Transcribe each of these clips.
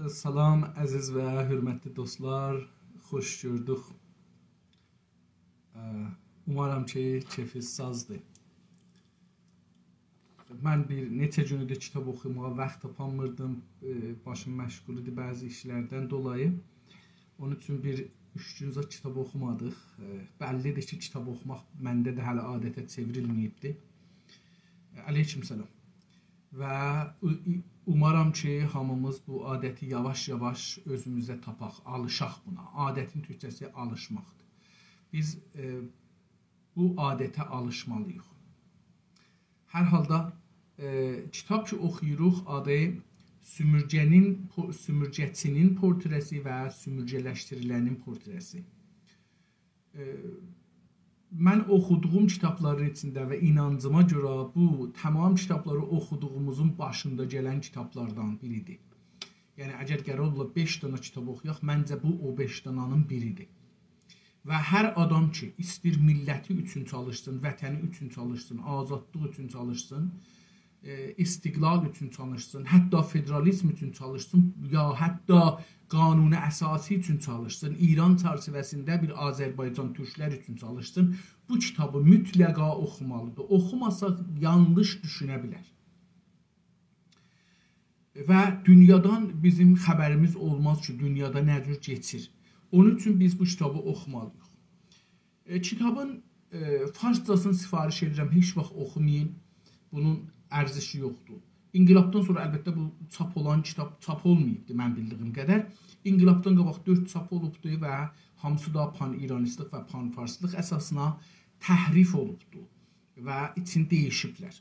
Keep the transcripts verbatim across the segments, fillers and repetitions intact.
سلام، عزیز و حؤرمتلی دوستلار، خوش گؤردوک. اه، اومارام کی، کئفینیز سازدیر. من بیر نئچه گون ایدی کیتاب اوخوماغا واخت تاپانمیردیم. اه، باشیم مشغول ایدی بعضی ایشلردن دولایی. اونون اوچون بیر اوچ گون زاد کیتاب اوخومادیق. اه، بللی‌دیر کی، کیتاب اوخوماق منده ده هله عادته چئوریلمه‌ییبدی. علیکم سلام. و او-، اومارام کی، هامیمیز بو عادتی یاواش-یاواش اؤزوموزده تاپاق، آلیشاق بونا. عادتین تورکجه‌سی آلیشماقدیر. بیز، ائ، بو عادته آلیشمالی‌ییق. هر حالدا، ائ، کیتاب کی اوخویوروق، آدی سومورگه‌نین پو-، سومورگه‌چی‌نین پورتره‌سی و سومورگه‌لشدیریله‌نین پورتره‌سی. ائ، من اوخودوغوم کیتابلارین ایچینده و اینانجیما گؤره بو تمام کیتابلاری اوخودوغوموزون باشیندا گلن کیتابلاردان بیری‌دیر. یعنی، اگر قرار اولا بئش دانا کیتاب اوخویاق، منجه بو او بئش دانانین بیری‌دیر. و هر آدام کی، ایستیر میللتی اوچون چالیشسین، وطنی اوچون چالیشسین، آزادلیق اوچون چالیشسین، ائ، استقلال اوچون چالیشسین، حتی فدرالیزم اوچون چالیشسین، یا حتی قانون اساسی اوچون چالیشسین، ایران چرچیوه‌سینده بیر آذربایجان تورکلر اوچون چالیشسین، بو کیتابی مطلقا اوخومالی‌دیر. اوخوماسا، یانلیش دوشونه بیلر. و دونیادان بیزیم خبریمیز اولماز کی، دونیادا نه جور کئچیر. اونون اوچون بیز بو کیتابی اوخومالی‌ییق. ائ، کیتابین، ائ، فارسجاسینی سفارش ائدیرم، هئچ واخت اوخومایین. بونون ارزشی یوخدور. انقلابدان سونرا البته بو چاپ اولان کیتاب چاپ اولماییبدی، من بیلدیگیم قدر. انقلابدان قاباق دؤرد چاپ اولوبدو و هامیسی دا پان‌ایرانیستلیک و پان‌فارسلیق اساسینا تحریف اولوبدو و ایچینی دییشیبلر.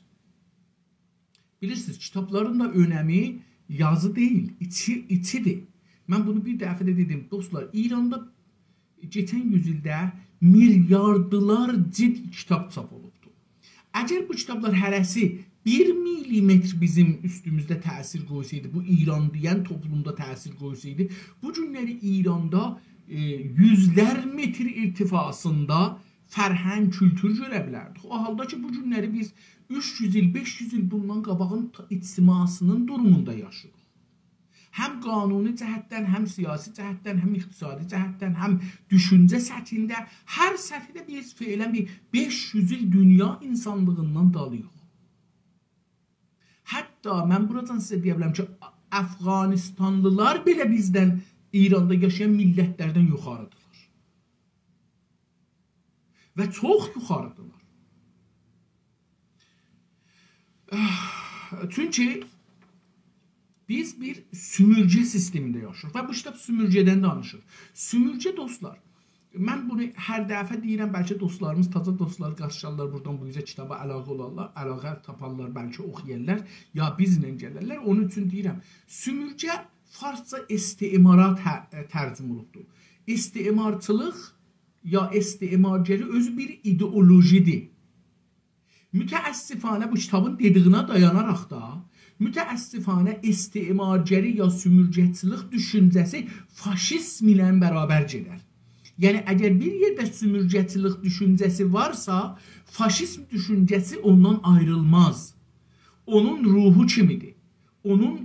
بیلیرسینیز، کیتابلارین دا اؤنمی یازی دئییل، ایچی، ایچی‌دیر. من بونو بیر دفعه ده دئدیم، دوستلار، ایراندا کئچن یوز ایلده میلیاردلار جلد کیتاب چاپ اولوبدور. اگر بو کیتابلار هره‌سی بیر میلی‌متر بیزیم اوستوموزده تأثیر قویسایدی، بو ایران دئین توپلومدا تأثیر قویسایدی، بو گونلری ایراندا، ائ، یوزلر متر ارتفاعسیندا فرهنگ، کولتور گؤره بیلردیک. او حالدا کی، بو گونلری بیز اوچ یوز ایل، بئش یوز ایل بوندان قاباغین تا-، اجتماعسی‌نین دوروموندا یاشاییریق. هم قانونی جهتدن، هم سیاسی جهتدن، هم اقتصادی جهتدن، هم دوشونجه سطحینده، هر سطحده بیز فعلاً بیر بئش یوز ایل دونیا اینسانلیغیندان دالی‌ییق. حتی من بورادان سیزه دئیه بیلرم کی، افغانستانلیلار بئله بیزدن، ایراندا یاشایان میللتلردن یوخاری‌دیرلار. و چوخ یوخاری‌دیرلار. چونکی بیز بیر سومورگه سیستمینده یاشاییریق و بو کیتاب سومورگه‌دن دانیشیر. سومورگه، دوستلار، من بونو هر دفعه دئییرم، بلکه دوستلاریمیز، تازا دوستلار قاریشارلار بورادان بو اوزه کیتابا علاقه اولارلار، علاقه تاپارلار، بلکه اوخویارلار، یا بیزله گلرلر. اونون اوچون دئییرم، سومورگه فارسجا استعمارا ت-، ترجمه اولوبدور. استعمارچیلیق یا استعمارگری اؤزو بیر ایدئولوژی‌دیر. متأسفانه بو کیتابین دئدیگینه دایاناراق دا، متأسفانه استعمارگری یا سومورگه‌چیلیک دوشونجه‌سی فاشیزم ایله برابر گئدر. یعنی، اگر بیر یئرده سومورگه‌چیلیک دوشونجه‌سی وارسا، فاشیزم دوشونجه‌سی اوندان آیریلماز. اونون روحو کیمی‌دیر. اونون،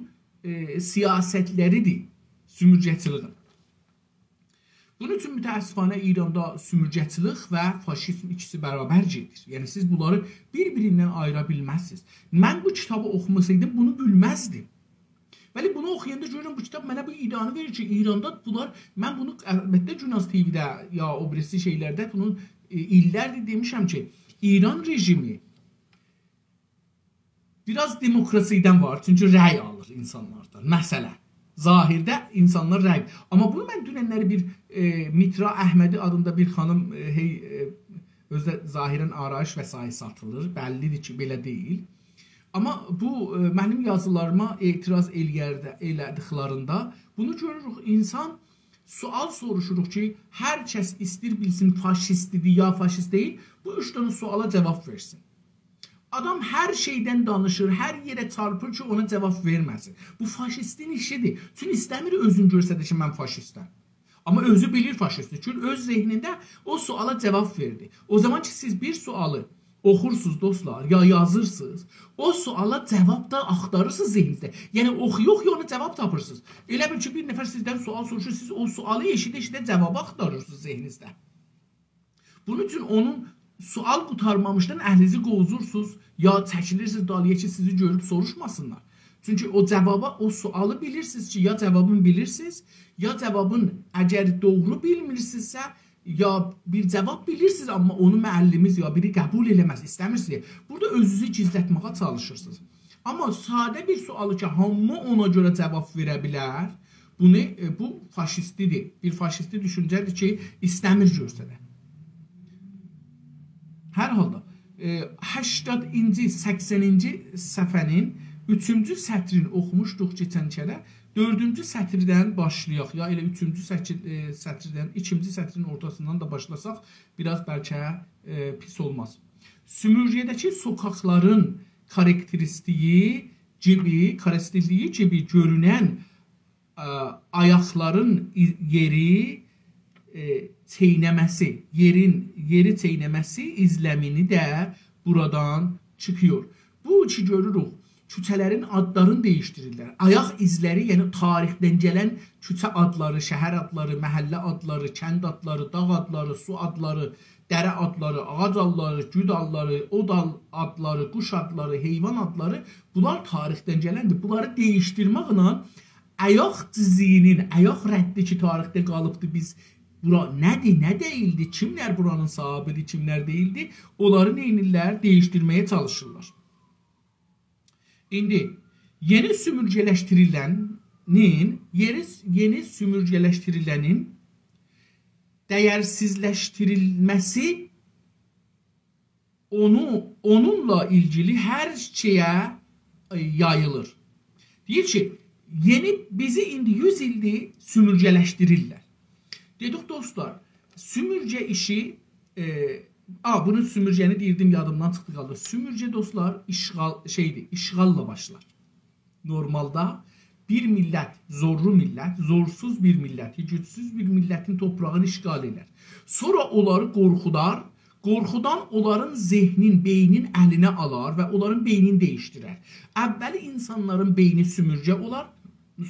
ائ، سیاستلری‌دیر سومورگه‌چیلیگین. بونون اوچون متأسفانه ایراندا سومورگه‌چیلیک و فاشیزم ایکیسی برابر گئدیر. یعنی سیز بونلاری بیر-بیریندن آییرا بیلمزسینیز. من بو کیتابی اوخوماسایدیم، بونو بیلمزدیم. ولی بونو اوخویاندا گؤرورم، بو کیتاب منه بو ایده‌نی وئریر کی، ایراندا بونلار، من بونو البته گوناز تی‌وی‌ده یا او بیریسی شئیلرده بونو، ائ، ایللردیر دئمیشم کی، ایران رژیمی بیر آز دموکراسی‌دن وار، چونکی رأی آلیر اینسانلاردان. مثلا، ظاهرده اینسانلار رأی. آمما بونو من دوننلری بیر، ائ، میترا احمدی آدیندا بیر خانیم، ائ، هئی، ائ، اؤزو ده ظاهرا آرایش وسایلی ساتیلیر. بللی‌دیر کی، بئله دئییل. آمما بو، ائ، منیم یازیلاریما اعتراض ائله‌یرده، ائله‌دیکلرینده بونو گؤروروک. اینسان سؤال سوروشوروق کی، هر کس ایستیر بیلسین فاشیست‌دیر یا فاشیست دئییل، بو اوچ دنه سؤالا جاواب وئرسین. آدام هر شئیدن دانیشیر، هر یئره چارپیر کی، اونا جاواب وئرمه‌سین. بو فاشیستین ایشی‌دیر. چونکی ایسته‌میر اؤزون گؤرسده کی، من فاشیستم. آمما اؤزو بیلیر فاشیستدیر. چونکی اؤز ذهنینده او سؤالا جاواب وئردی. او زامان کی، سیز بیر سؤالی اوخورسونوز، دوستلار، یا یازیرسینیز، او سؤالا جواب دا آختاریرسینیز ذهنینیزده. یعنی، اوخویا-اوخویا اونا جواب تاپیرسینیز. ائله بیل کی، بیر نفر سیزدن سؤال سوروشور، سیز او سؤالی ائشیده-ائشیده جوابی آختاریرسینیز ذهنینیزده. بونون اوچون اونون سؤال قوتارمامیشدان الینیزی قووزورسونوز، یا چکیلیرسینیز دالییا کی، سیزی گؤروب سوروشماسینلار. چونکی او جوابا، او سؤالی بیلیرسینیز کی، یا جوابینی بیلیرسینیز، یا جوابین اگر دوغرو بیلمیرسینیزسه، یا بیر جواب بیلیرسینیز، آمما اونو معلمینیز یا بیری قبول ائله‌مز، ایسته‌میرسینیز. بورادا اؤزونوزو گیزلتمه‌یه چالیشیرسینیز. آمما ساده بیر سؤالی کی، هامی اونا گؤره جواب وئره بیلر، بونو، ائ، بو فاشیستی‌دیر. بیر فاشیستی دوشونجه‌دیر کی، ایسته‌میر گؤرسنه. هر حالدا، ائ، هشتادینجی، سکسنینجی صفحه‌نین اوچونجو سطرینی اوخوموشدوق کئچن کره. دؤردونجو سطیردن باشلایاق، یا ائله اوچونجو سکی-، ائ، سطیردن، ایکینجی سطرین اورتاسیندان دا باشلاساق، بیر آز بلکه، ائ، پیس اولماز. سومورگه‌ده‌کی سوکاکلارین کاراکتریستیگی کیمی، کاراکتریستیگی کیمی گؤرونن، ائ، آیاقلارین ای-، یئری، ائ، چئینه‌مه‌سی، یئرین، یئری چئینه‌مه‌سی ایزله‌مینی ده بورادان چیخیر. بو کی گؤروروک، کوچه‌لرین آدلارینی دییشدیریرلر. آیاق ایزلری، یعنی تاریخدن گلن کوچه آدلاری، شهر آدلاری، محله آدلاری، کند آدلاری، داغ آدلاری، سو آدلاری، دره آدلاری، آغاج آدلاری، گود آدلاری، اود آل-، آدلاری، قوش آدلاری، حیوان آدلاری، بونلار تاریخدن گلندیر. بونلاری دییشدیرمکله آیاق جیزییینین، آیاق ردی کی، تاریخده قالیبدی، بیز بورا نه‌دیر، نه دئییلدی، کیملر بورانین صاحیبیدیر، کیملر دئییلدی، اونلاری نئینیرلر؟ دییشدیرمه‌یه چالیشیرلار. ایندی یئنی سومورگه‌لشدیریلنین، یئنی، یئنی سومورگه‌لشدیریلنین دیرسیزلشدیریلمه‌سی اونو، اونونلا ایلگیلی هر شئیه، ائ، یاییلیر. دئییر کی، یئنی بیزی ایندی یوز ایلدیر سومورگه‌لشدیریرلر. دئدیک، دوستلار، سومورگه ایشی، ائ، آ، بونو سومورگه‌نی دئییردیم، یادیمدان چیخدی قالدی. سومورگه، دوستلار، اشغال، شئیدیر، اشغاللا باشلار. نورمالدا بیر میللت، زورلو میللت، زورسوز بیر میللتی، گوجسوز بیر میللتین توپراغینی اشغال ائدر. سونرا اونلاری قورخودار، قورخودان اونلارین ذهنین، بئینین الینه آلار و اونلارین بئینینی دییشدیرر. اوّل اینسانلارین بئینی سومورگه اولار،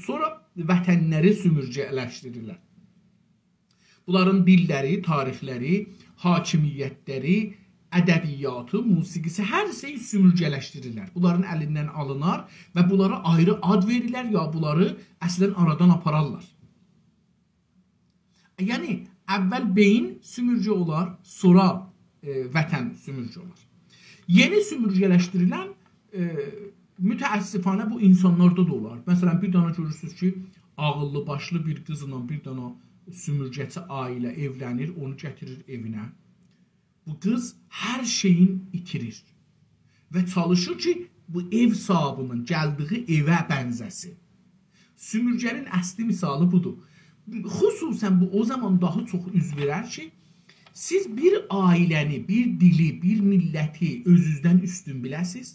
سونرا وطنلری سومورگه‌لشدیریرلر. بونلارین دیللری، تاریخلری، حاکمیتلری، ادبیاتی، موسیقی‌سی، هر شئی سومورگه‌لشدیریلر. بونلارین الیندن آلینار و بونلارا آیری آد وئریلر، یا بونلاری اصلاً آرادان آپارارلار. یعنی، اوّل بئیین سومورگه اولار، سونرا، ائ، وطن سومورگه اولار. یئنی سومورگه‌لشدیریلن، ائ، متأسفانه بو اینسانلاردا دا اولار. مثلاً، بیر دنه گؤرورسونوز کی، عاغیللی باشلی بیر قیزلا بیر دنه سومورگه‌چی عائله ائوله‌نیر، اونو گتیریر ائوینه. بو قیز هر شئیین ایتیریر و چالیشیر کی، بو ائو صاحیبی‌نین گلدیگی ائوه بنزه‌سین. سومورگه‌نین اصلی مثالی بودور. خصوصاً بو او زامان داها چوخ اوز وئرر کی، سیز بیر عائله‌نی، بیر دیلی، بیر میللتی اؤزونوزدن اوستون بیله‌سیز،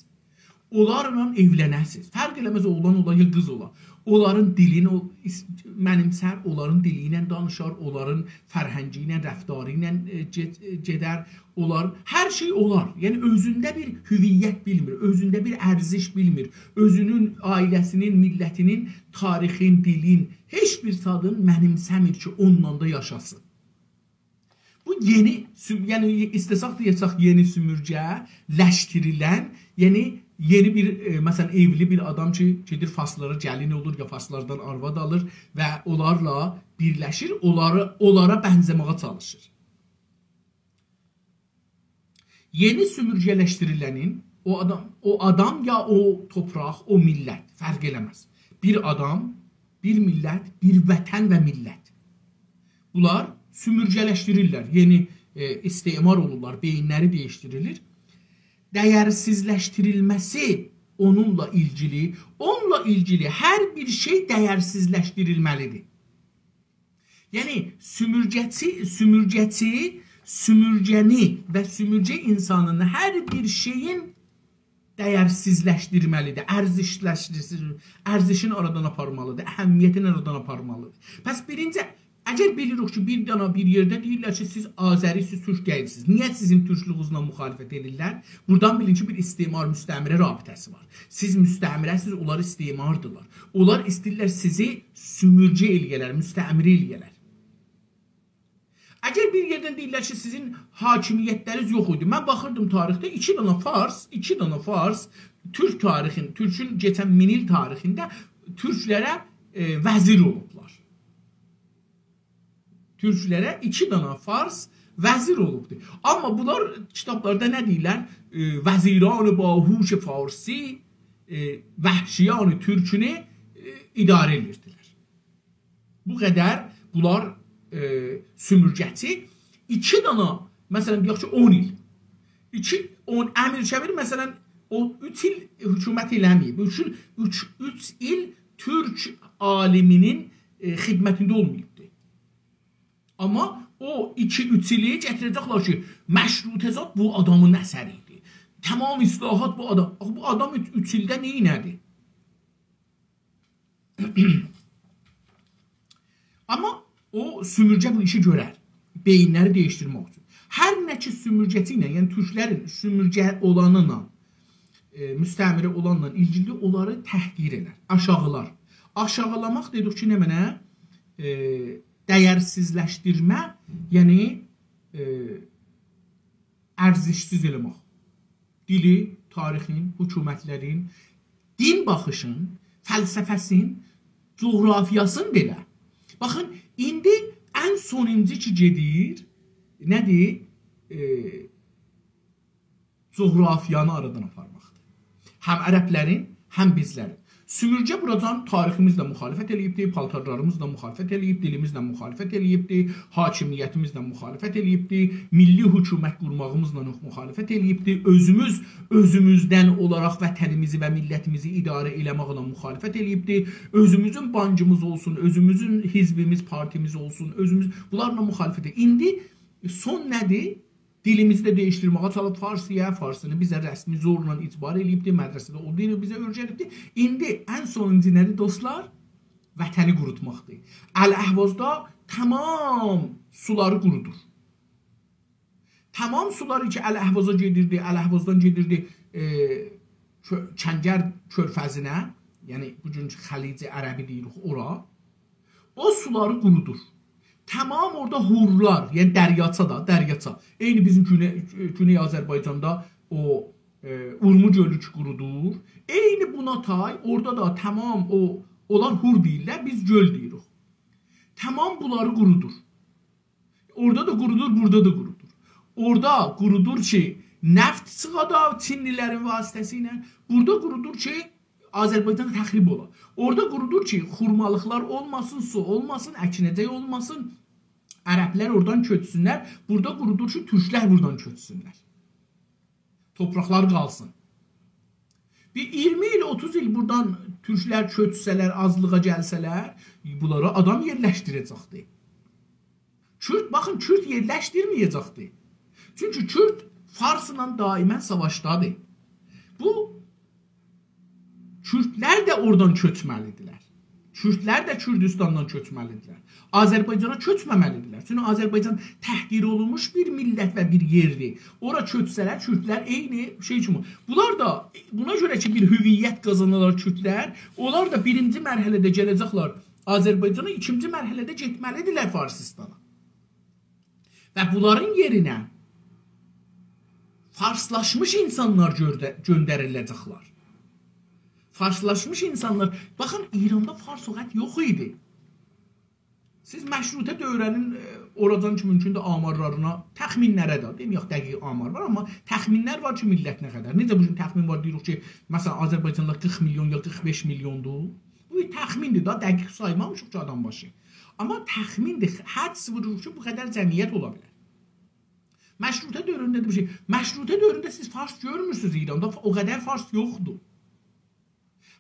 اونلارلا ائولنه‌سیز. فرق ائله‌مز، اوغلان اولا یا قیز اولا. اونلارین دیلینی او ایس-، منیمسر، اونلارین دیلی ایله دانیشار، اونلارین فرهنگی ایله، رفتاری ایله، ائ، گئد-، ائ، گئدر. اولار، هر شئی اولار. یعنی، اؤزونده بیر هویت بیلمیر، اؤزونده بیر ارزش بیلمیر، اؤزونون، عائله‌سینین، میللتینین، تاریخین، دیلین، هئچ بیر زادین منیمسه‌میر کی، اونونلا دا یاشاسین. بو یئنی سو-، یعنی، ایسته‌سک دئیه‌سک یئنی سومورگه‌لشدیریلن، یعنی یئنی بیر، ائ، مثلاً، ائولی بیر آدام کی، گئدیر فارسلارا گلین اولور، یا فارسلاردان آرواد آلیر و اونلارلا بیرلشیر، اونلاری، اونلارا بنزه‌مه‌یه چالیشیر. یئنی سومورگه‌لشدیریلنین او آدام، او آدام یا او توپراق، او میللت، فرق ائله‌مز. بیر آدام، بیر میللت، بیر وطن و میللت. بونلار سومورگه‌لشدیریرلر، یئنی، ائ، استعمار اولورلار، بئیینلری دییشدیریلیر. دیرسیزلشدیریلمه‌سی اونونلا ایلگیلی، اونونلا ایلگیلی هر بیر شئی دیرسیزلشدیریلمه‌لیدیر. یعنی، سومورگه‌چی، سومورگه‌چی، سومورگه‌نی و سومورگه اینسانینی هر بیر شئیین دیرسیزلشدیرمه‌لیدیر، ارزشلشدیرسیز-، ارزشین آرادان آپارمالیدیر، اهمیتین آرادان آپارمالیدیر. پس بیرینجی اگر بیلیریک کی، بیر دانا بیر یئرده دئییرلر کی، سیز آذری‌سیز، تورک دئییلسینیز. نییه سیزین تورکلوگونوزله مخالفت ائدیرلر؟ بورادان بیلین کی، بیر استعمار مستعمره رابطه‌سی وار. سیز مستعمره‌سیز، اونلار استعماردیلار. اونلار ایسته‌ییرلر سیزی سومورگه ائله‌یه‌لر، مستعمره ائله‌یه‌لر. اگر بیر یئردن دئییرلر کی، سیزین حاکمیتلرینیز یوخ ایدی. من باخیردیم تاریخده ایکی دانا فارس، ایکی دانا فارس تورک تاریخین، تورکون کئچن مین ایل تاریخینده تورکلره، ائ، وزیر اولوبلار. تورکلره ایکی دانا فارس وزیر اولوبدو. آمما بونلار کیتابلاردا نه دئییرلر؟ ائ، «وزیران باهوش فارسی، ائ، وحشیان تورکونو، ائ، اداره ائدیردیلر.» بو قدر بونلار، ائ، سومورگه‌چی. ایکی دانا، مثلا، دئیک کی، اون ایل. ایکی، اون، امیر کبیر، مثلا، او اوچ ایل حکومت ائله‌مه‌ییب. اوچ ایل، اوچ، اوچ ایل تورک عالیمینین، ائ، خدمتینده اولماییبدی. آمما او ایکی، اوچ ایلی گتیره‌جکلر کی، مشروطه زاد بو آدامین اثری ایدی. تمام اصلاحات بو آدام. آخی بو آدام اوچ، اوچ ایلده نئینه‌دی؟ آمما او سومورگه بو ایشی گؤرر. بئیینلری دییشدیرمک اوچون. هر نه کی سومورگه‌چی ایله، یعنی تورکلرین سومورگه اولانینان، ائ، مستعمره اولانلا ایلگیلی اونلاری تحقیر ائدر، آشاغیلار. آشاغیلاماق دئدیک کی، نمنه؟ ائ، دَیَرسیزلشدیرمه، یعنی، ائ، ارزشسیز ائله‌مک. دیلی، تاریخین، حکومتلرین، دین باخیشین، فلسفه‌سین، جغرافیاسین بئله. باخین، ایندی ان سونونجو کی گئدیر، نه‌دیر؟ ائ، جغرافیانی آرادان آپارماقدیر. هم عربلرین، هم بیزلرین. سومورگه بورادان تاریخیمیزله مخالفت ائله‌ییبدی، پالتارلاریمیزلا مخالفت ائله‌ییب، دیلیمیزله مخالفت ائله‌ییبدی، حاکمیتیمیزله مخالفت ائله‌ییبدی، میللی حکومت قورماغیمیزلا مخالفت ائله‌ییبدی، اؤزوموز، اؤزوموزدن اولاراق وطنیمیزی و میللتیمیزی اداره ائله‌مکله مخالفت ائله‌ییبدی، اؤزوموزون بانکیمیز اولسون، اؤزوموزون حزبیمیز، پارتیمیز اولسون، اؤزوموز، بونلارلا مخالفت ائله‌ییب. ایندی سون نه‌دیر؟ دیلیمیزی ده دییشدیرمه‌یه چالیب فارسی‌یا، فارسینی بیزه رسمی زورلا اجبار ائله‌ییبدی، مدرسه‌ده او دیلی بیزه اؤیره‌دیبدی. ایندی ان سونونجو نه‌دیر، دوستلار؟ وطنی قوروتماقدیر. الاحوازدا تمام سولاری قورودور. تمام سولاری کی، الاحوازا گئدیردی، الاحوازدان گئدیردی، ائ، کؤ-، کنگر کؤرفزینه، یعنی بوگون خلیج عربی دئییریک اورا، او سولاری قورودور. تمام اورادا هورلار، یعنی دریاچه دا، دریاچه. عینی بیزیم گونه-، گونئی آذربایجاندا او، ائ، اورمو گؤلو کی قورودور. عینی بونا تای، اورادا دا تمام او، اونلار هور دئییرلر، بیز گؤل دئییریک. تمام بونلاری قورودور. اورادا دا قورودور، بورادا دا قورودور. اورادا قورودور کی، نفت چیخادا چینلی‌لرین واسطه‌سیله، بورادا قورودور کی، آذربایجان تخریب اولا. اورادا قورودور کی، خورمالیقلار اولماسین، سو اولماسین، اکینه‌جک اولماسین، عربلر اورادان کؤچسونلر. بورادا قورودور کی، تورکلر بورادان کؤچسونلر. توپراقلار قالسین. بیر اییرمی ایل، اوتوز ایل بورادان تورکلر کؤچسه‌لر، آزلیغا گلسه‌لر، بونلارا آدام یئرلشدیره‌جکدی. کورد، باخین، کورد یئرلشدیرمه‌یه‌جکدی. چونکی کورد فارسلا دائما ساواشدادیر. بو کوردلر ده اورادان کؤچمه‌لی‌دیرلر. کوردلر ده کوردوستاندان کؤچمه‌لی‌دیرلر. آذربایجانا کؤچمه‌مه‌لی‌دیرلر. چونکی آذربایجان تحقیر اولونموش بیر میللت و بیر یئردیر. اورا کؤچسه‌لر، کوردلر عینی شئی کیمی. بونلار دا، بونا گؤره کی، بیر هویت قازانیرلار کوردلر، اونلار دا بیرینجی مرحله‌ده گله‌جکلر آذربایجانا، ایکینجی مرحله‌ده گئتمه‌لی‌دیرلر فارسیستانا. و بونلارین یئرینه فارسلاشمیش اینسانلار گؤرده-، گؤندریله‌جکلر. فارسلاشمیش اینسانلار، باخین، ایراندا فارس او قدر یوخ ایدی. سیز مشروطه دوره‌نین، ائ، اوراجان کی، مومکوندور آمارلارینا، تخمینلره ده، دئمه‌یک دقیق آمار وار، آمما تخمینلر وار کی، میللت نه قدر. نئجه بو گون تخمین وار، دئییریک کی، مثلا، آذربایجاندا قیرخ میلیون یا قیرخ بئش میلیوندور. بو بیر تخمیندیر دا، دقیق سایمامیشیق کی، آدام باشی. آمما تخمیندیر، حدس ووروروق کی، بو قدر جمعیت اولا بیلر. مشروطه دؤورونده ده بیر شئی. مشروطه دؤورونده سیز فارس گؤرمورسونوز ایراندا، او قدر فارس یوخدور.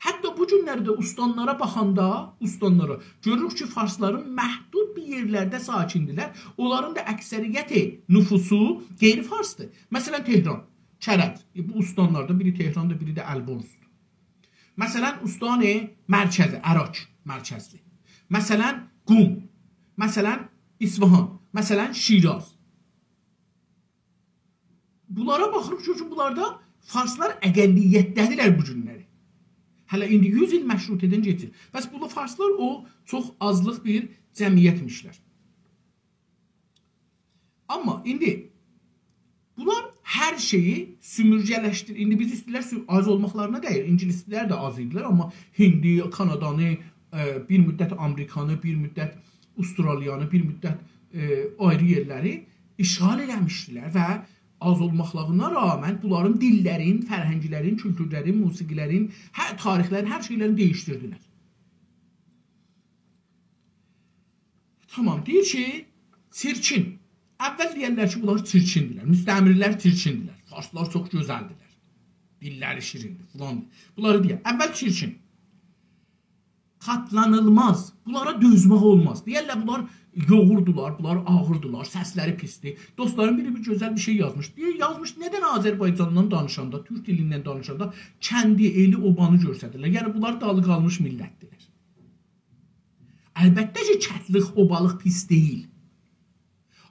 حتی بو گونلرده استانلارا باخاندا، استانلارا گؤروروک کی، فارسلارین محدود بیر یئرلرده ساکندیلر. اونلارین دا اکثریت نفوسو غیر فارسدیر. مثلا، تهران، کرج. ائ، بو استانلاردان بیری تهراندیر، بیری ده البرزدور. مثلا، استان مرکزی، اراک مرکزلی. مثلا، قم. مثلا، اصفهان، مثلا، شیراز. بونلارا باخیریق، چونکی بونلاردا فارسلار اقلیتده‌دیرلر بو گونلری. هله ایندی یوز ایل مشروطه‌دن کئچیر. پس بونو فارسلار او چوخ آزلیق بیر جمعیتمیشلر. آمما ایندی بونلار هر شئیی سومورگه‌لشدیر-، ایندی بیز ایسته‌ییرلر سو-، آز اولماقلارینا دئییل. اینگیلیسلر ده آز ایدیلر، آمما هندی، کانادانی، ائ، بیر مدت آمریکانی، بیر مدت استرالیانی، بیر مدت، ائ، آیری یئرلری اشغال ائله‌میشدیلر و آز اولماقلارینا رغمن بونلارین دیللرین، فرهنگلرین، کولتورلرین، موسیقی‌لرین، هر، تاریخلرین، هر شئیلرینی دییشدیردیلر. تامام، دئییر کی، چیرکین. اول دئیرلر کی، بونلار چیرکیندیرلر. مستعمره‌لر چیرکیندیرلر. فارسلار چوخ گؤزلدیرلر. دیللری شیریندیر، فلان. بونلاری دئیر. اول چیرکین. قاتلانیلماز. بونلارا دؤزمک اولماز. دئیرلر، بونلار یوغوردولار، بونلار آغیردیلار، سسلری پیسدی. دوستلارین بیری بیر گؤزل بیر شئی یازمیش. دئییر، یازمیش، ندن آذربایجاندان دانیشاندا، تورک دیلیندن دانیشاندا کندی، ائلی، اوبانی گؤرسدیرلر؟ یعنی، بونلار دالی قالمیش میللتدیرلر. البته کی، کتلیق، اوبالیق پیس دئییل.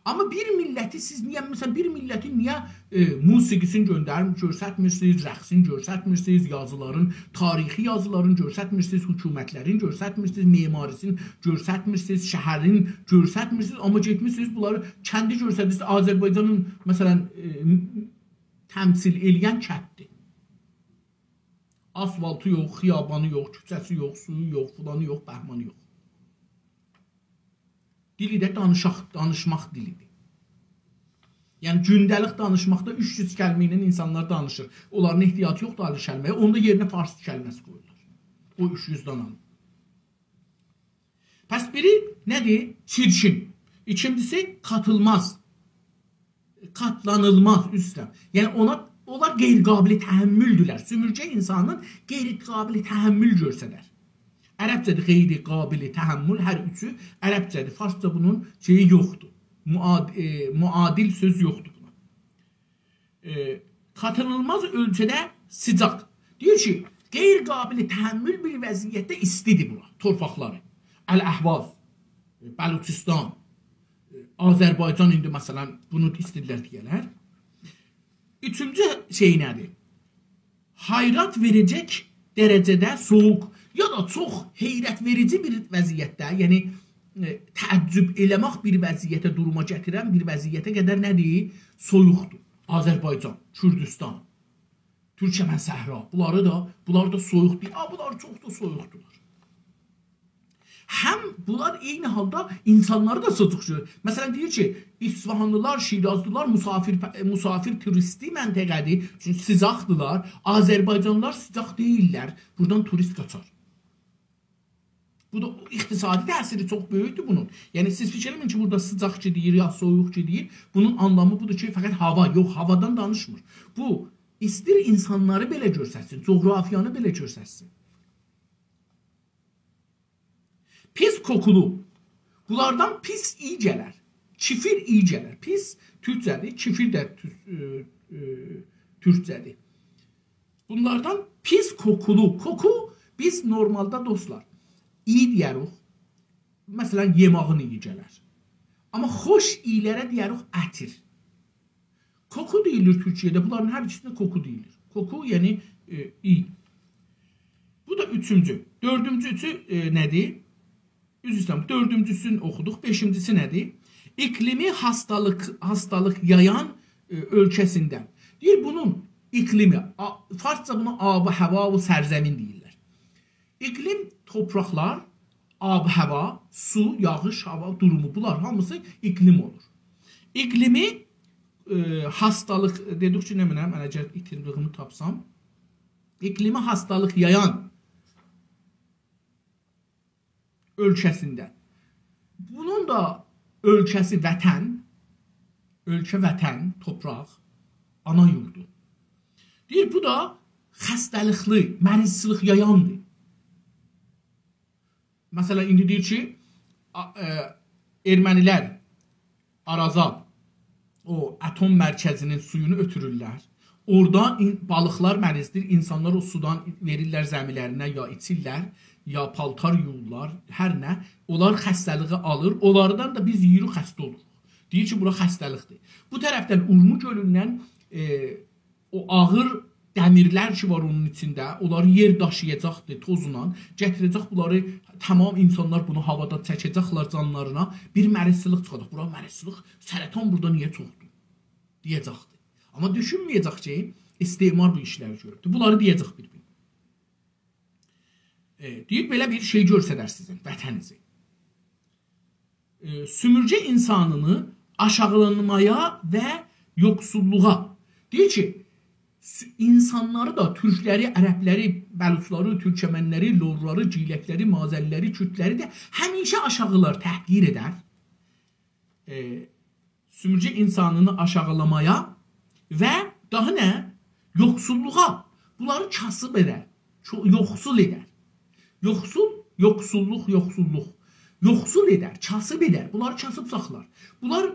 آمما بیر میللتی سیز نییه، مثلا، بیر میللتین نییه، ائ، موسیقی‌سینی گؤندرم-، گؤرستمیرسینیز، رقصینی گؤرستمیرسینیز، یازیلارین، تاریخی یازیلارین گؤرستمیرسینیز، حکومتلرین گؤرستمیرسینیز، معماری‌سینی گؤرستمیرسینیز، شهرین گؤرستمیرسینیز، آمما گئتمیرسینیز، بونلاری کندی گؤرسدیرسینیز، آذربایجانین، مثلا، ائ، تمثیل ائله‌ین کنددیر. آسفالتی یوخ، خیابانی یوخ، کوچه‌سی یوخ، سویو یوخ، فلانی یوخ، بهمانی یوخ. دیلی ده دانیشاق، دانیشماق دیلیدیر. یعنی، گونده‌لیک دانیشماقدا اوچ یوز کلمه ایله اینسانلار دانیشیر. اونلارین احتیاجی یوخدور آیری کلمه‌یه. اوندا یئرینه فارس کلمه‌سی قویورلار. او اوچ یوز دانانین. پس بیری ندیر؟ چیرکین. ایکینجیسی، قاتیلماز. قاتلانیلماز، عذر ایسته‌ییرم. یعنی اونا، اونلار غیر قابل تحمل‌دورلر. سومورگه اینسانین غیر قابل تحمل گؤرسدر. عربجه‌دیر غیر قابل تحمل، هر اوچو عربجه‌دیر. فارسجا بونون شئیی یوخدور. معاد-، ائ، معادل سؤز یوخدور بونا. ائ، قاتلانیلماز اؤلچوده سیجاق. دئییر کی، غیر قابل تحمل بیر وضعیتده ایستیدیر بورا، تورپاقلاری. الاحواز، بلوچستان، آذربایجان ایندی، مثلا، بونو ایسته‌دیلر دئیه‌لر. اوچونجو شئی ندیر؟ حیرت وئره‌جک درجه‌ده سویوق، یا دا چوخ حیرت وئریجی بیر وضعیتده، یعنی، ائ، تعجب ائله‌مک بیر وضعیته، دوروما گتیرن بیر وضعیته قدر ندیر؟ سویوقدور. آذربایجان، کوردوستان، تورکمن صحرا، بونلاری دا، بونلار دا سویوق دئییر. آ، بونلار چوخ دا سویوقدورلار. هم بونلار عینی حالدا اینسانلاری دا سیجیق گؤرور. مثلا، دئییر کی، اصفهانلیلار، شیرازلیلار مسافر، مسافر توریستی منطقه‌دیر. چونکی سیجاقدیلار. آذربایجانلیلار سیجاق دئییللر. بورادان توریست قاچار. بو دا اقتصادی تأثیری چوخ بؤیوکدور بونون. یعنی، سیز فیکیر ائله‌مه‌یین کی، بورادا سیجاق گئدیر، یا سویوق گئدیر. بونون آنلامی بودور کی، فقط هاوا، یوخ، هاوادان دانیشمیر. بو، ایستیر اینسانلاری بئله گؤرستسین، جغرافیانی بئله گؤرستسین. پیس کوکولو. بونلاردان پیس ایی گلر. کیفیر ایی گلر. پیس تورکجه‌دیر، کیفیر ده تور-، ائ، ائ، تورکجه‌دیر. بونلاردان پیس کوکولو. کوکو بیز نورمالدا، دوستلار، ایی دئیه‌ریک. مثلا، یئماغین ایی گلر. آمما خوش ایی‌لره دئیه‌ریک عطیر. کوکو دئییلیر تورکیه‌ده. بونلارین هر ایکیسینه کوکو دئییلیر. کوکو، یعنی، ائ، ایی. بو دا اوچونجو. دؤردونجوسو، ائ، ندیر؟ عذر ایسته‌ییرم، دؤردونجوسونو اوخودوق. بئشینجیسی ندیر؟ اقلیمی هاستالیق، هاستالیق یایان، ائ، اؤلکه‌سیندن. دئییر، بونون اقلیمی، آ-، فارسجا بونا آب و هوا و سرزمین دئییرلر. اقلیم، تورپاقلار، آب و هوا، سو، یاغیش، هاوا دورومو، بونلار هامیسی اقلیم اولور. اقلیمی، ائ، هاستالیق، دئدیک کی، نمنه، من اگر ایتیردیگیمی تاپسام، اقلیمی هاستالیق یایان اؤلکه‌سینده. بونون دا اؤلکه‌سی وطن، اؤلکه وطن، تورپاق، آنا یوردو. دئییر، بو دا خسته‌لیکلی، مریضچیلیق یایاندیر. مثلا، ایندی دئییر کی، آ-، ائ، ارمنی‌لر آرازا، او اتم مرکزی‌نین سویونو اؤتورورلر. اورادا این-، بالیقلار مریضدیر، اینسانلار او سودان وئریرلر زمی‌لرینه یا ایچیرلر. یا پالتار یویورلار، هر نه، اونلار خسته‌لیگی آلیر، اونلاردان دا بیز یئییریک، خسته اولوروق. دئییر کی، بورا خسته‌لیکدیر. بو طرفدن اورمو گؤلوندن، ائ، او آغیر دمیرلر کی وار اونون ایچینده، اونلاری یئل داشییاجاقدیر، توزلا گتیره‌جک بونلاری، تمام اینسانلار بونو هاوادا چکه‌جکلر جانلارینا، بیر مریضچیلیک چیخاجاق. بورا مریضچیلیک، سرطان بورادا نییه چوخدور؟ دئیه‌جکدیر. آمما دوشونمه‌یه‌جک کی، استعمار بو ایشلری گؤروبدور. بونلاری دئیه‌جک بیر-بیر. ائ، دئییر، بئله بیر شئی گؤرسدر سیزین وطنینیزی. ائ، سومورگه اینسانینی آشاغیلانمایا و یوخسوللوغا. دئییر کی، سو-، اینسانلاری دا، تورکلری، عربلری، بلوچلاری، تورکمنلری، لورلاری، گیلکلری، مازنلری، کوردلری ده همیشه آشاغیلار، تحقیر ائدر. ائ، سومورگه اینسانینی آشاغیلامایا و داها نه؟ یوخسوللوغا. بونلاری کاسیب ائدر. چو-، یوخسول ائدر. یوخسول، یوخسوللوق، یوخسوللوق. یوخسول ائدر، کاسیب ائدر. بونلاری کاسیب ساخلار. بونلار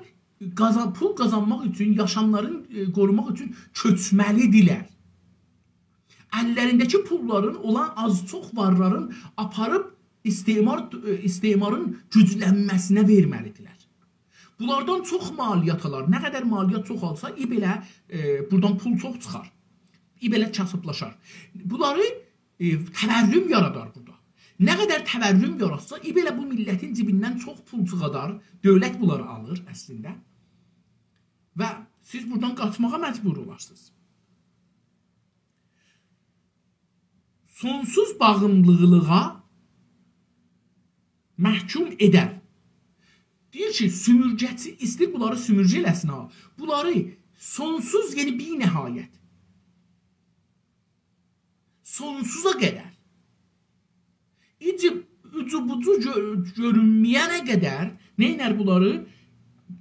قازان-، پول قازانماق اوچون، یاشاملارین، ائ، قوروماق اوچون کؤچمه‌لیدیرلر. اللرینده‌کی پوللارین، اولان آز چوخ وارلارین آپاریب استعمار، ائ، استعمارین گوجلنمه‌سینه وئرمه‌لیدیرلر. بونلاردان چوخ مالیات آلار. نه قدر مالیات چوخ آلسا، ای بئله، ائ، بورادان پول چوخ چیخار. ای بئله کاسیبلاشار. بونلاری، ائ، تورم یارادار بورادا. نه قدر تورم یاراتسا، ای بئله بو میللتین جیبیندن چوخ پول چیخادار. دؤولت بونلاری آلیر اصلینده. و سیز بورادان قاچماغا مجبور اولارسینیز. سونسوز باغیملیلیغا محکوم ائدر. دئییر کی، سومورگه‌چی ایسته‌ییر بونلاری سومورگه ائله‌سین ها. بونلاری سونسوز، یعنی بی‌نهایت، سونسوزا قدر، ایجی، اوجو بوجو گؤ-، گؤرونمه‌ینه قدر نه ائدر بونلاری؟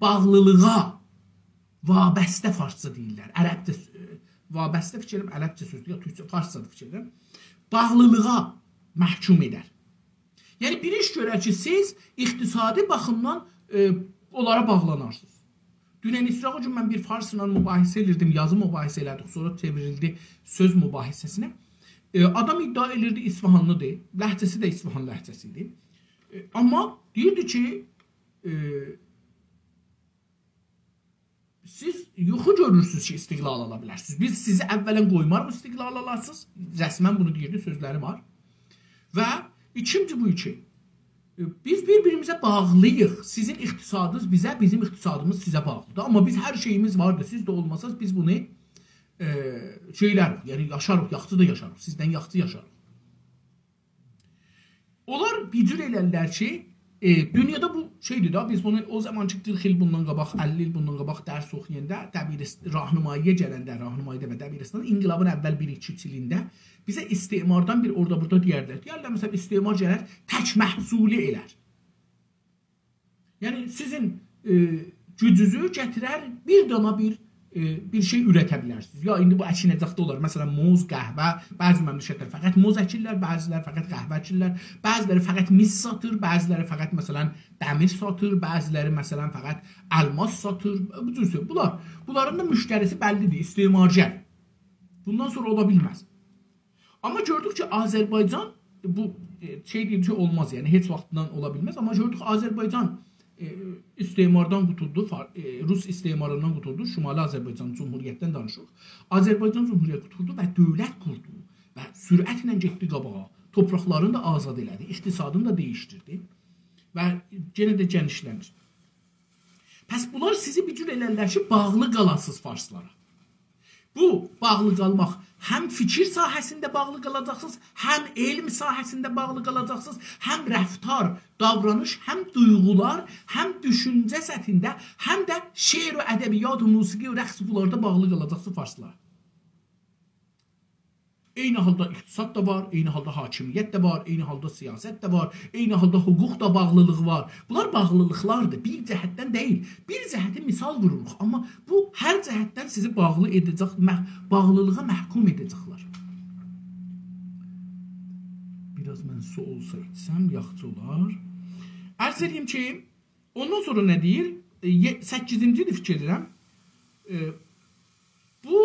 باغلیلیغا، وابسته فارسجا دئییرلر. عربجه س-، وابسته فیکر ائلیرم، عربجه سؤزدور، یا تورکجه، فارسجادیر فیکر ائلیرم. باغلیلیغا محکوم ائدر. یعنی، بیر ایش گؤرر کی، سیز اقتصادی باخیمدان، ائ، اونلارا باغلانارسینیز. دونن ایسراغ گون من بیر فارسلا مباحثه ائدیردیم، یازی مباحثه ائله‌دیک، سونرا چئوریلدی سؤز مباحثه‌سینه. ائ، آدام ادعا ائدیردی اصفهانلیدیر، لهجه‌سی ده اصفهان لهجه‌سی ایدی. ائ، آمما دئییردی کی، ائ، سیز یوخو گؤرورسونوز کی، استقلال آلا بیلرسینیز. بیز سیزی اولاً قویماریق استقلال آلاسینیز. رسماً بونو دئییردی، سؤزلری وار. و ایکینجی بو کی، ائ، بیز بیر-بیریمیزه باغلی‌ییق. سیزین اقتصادینیز بیزه، بیزیم اقتصادیمیز سیزه باغلیدیر. آمما بیز هر شئییمیز واردیر. سیز ده اولماساز، بیز بونو، ائ، شئیلر، یعنی یاشاریق، یاخشی دا یاشاریق. سیزدن یاخشی یاشاریق. اونلار بیر جور ائلرلر کی، ائ، دونیادا بو شئیدیر ده، بیز بونو او زامان کی، قیرخ ایل بوندان قاباق، اللی ایل بوندان قاباق درس اوخویاندا، دبیرست-، راهنمایی‌یه گلنده، راهنمایی‌ده و دبیرستان، انقلابین اول بیر-ایکی ایلینده بیزه استعماردان بیر اورادا بورادا دئیردیلر. دئیرلر، مثلاً، استعمار گلر، تک محصولی ائلر. یعنی، سیزین، ائ، گوجونوزو گتیرر، بیر دانا بیر، ائ، بیر شئی اورته بیلرسینیز. یا ایندی بو اکینه‌جکده اولار. مثلاً، موز، قهوه، بعضی مملکتلر فقط موز اکیرلر، بعضی‌لر فقط قهوه اکیرلر، بعضی‌لری فقط مس ساتیر، بعضی‌لری فقط، مثلاً، دمیر ساتیر، بعضی‌لری، مثلاً، فقط الماس ساتیر. بو جور شئی. بونلار، بونلارین دا مشتری‌سی بللیدیر، استعمارگر. بوندان سونرا اولا بیلمز. آمما گؤردوک کی، آذربایجان بو، ائ، شئی دئییر کی، اولماز، یعنی هئچ واختدان اولا بیلمز. آمما گؤردوک، آذربایجان، ائ، استعماردان قوتولدو، فار-، ائ، روس استعماریندان قوتولدو، شمالی آذربایجان جمهوریتدن دانیشیریق. آذربایجان جمهوریتی قوتولدو و دؤولت قوردو و سرعتله گئتدی قاباغا. تورپاقلارینی دا آزاد ائله‌دی، اقتصادینی دا دییشدیردی و یئنه ده گئنیشلندیردی. پس بونلار سیزی بیر جور ائلرلر کی، باغلی قالاسینیز فارسلارا. بو باغلی قالماق، هم فیکیر ساحه‌سینده باغلی قالاجاقسینیز، هم علم ساحه‌سینده باغلی قالاجاقسینیز، هم رفتار، داورانیش، هم دویغولار، هم دوشونجه سطحینده، هم ده شعر و ادبیات و موسیقی و رقص، بونلاردا باغلی قالاجاقسینیز فارسلارا. عینی حالدا اقتصاد دا وار، عینی حالدا حاکمیت ده وار، عینی حالدا سیاست ده وار، عینی حالدا حقوق دا باغلیلیغی وار. بونلار باغلیلیقلاردیر، بیر جهتدن دئییل. بیر جهتی مثال ووروروق، آمما بو هر جهتدن سیزی باغلی ائده‌جک، مح-، باغلیلیغا محکوم ائده‌جکلر. بیر آز من سو اولسا ایچسم، یاخشی اولار. عرض ائدییم کی، اوندان سونرا نه دئییر؟ ائ، یئ-، سککیزینجی‌دیر فیکیر ائدیرم. ائ، بو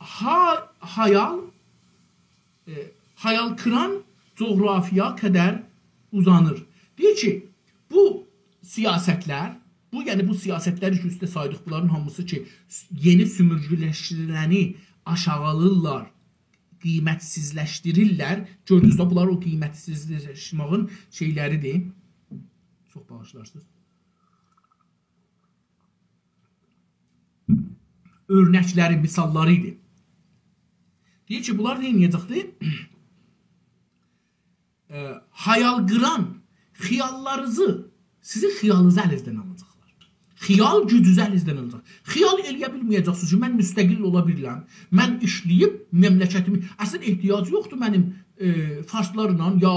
ها-، هایال، ائ، هایال‌کیران جغرافیایا قدر اوزانیر. دئییر کی، بو سیاستلر، بو، یعنی بو سیاستلر کی، اوسته سایدیق، بونلارین هامیسی کی، یئنی سومورگه‌لشدیریلنی آشاغیلیرلار، قیمتسیزلشدیریرلر. گؤردونوز ده، بونلار او قیمتسیزلشمه‌یین شئیلریدیر. چوخ باغیشلارسینیز. اؤرنکلری، مثاللاری ایدی. دئییر کی، بونلار نه ائده‌جکدیر؟ ائ، هایال قیران خیاللارینیزی، سیزین خیالینیزی الینیزدن آلاجاقلار. خیال گوجونوزو الینیزدن آلاجاق. خیال ائله‌یه بیلمه‌یه‌جکسینیز کی، من مستقل اولا بیلرم. من ایشله‌ییب مملکتیمی، اصلا احتیاجی یوخدور منیم، ائ، فارسلارلا یا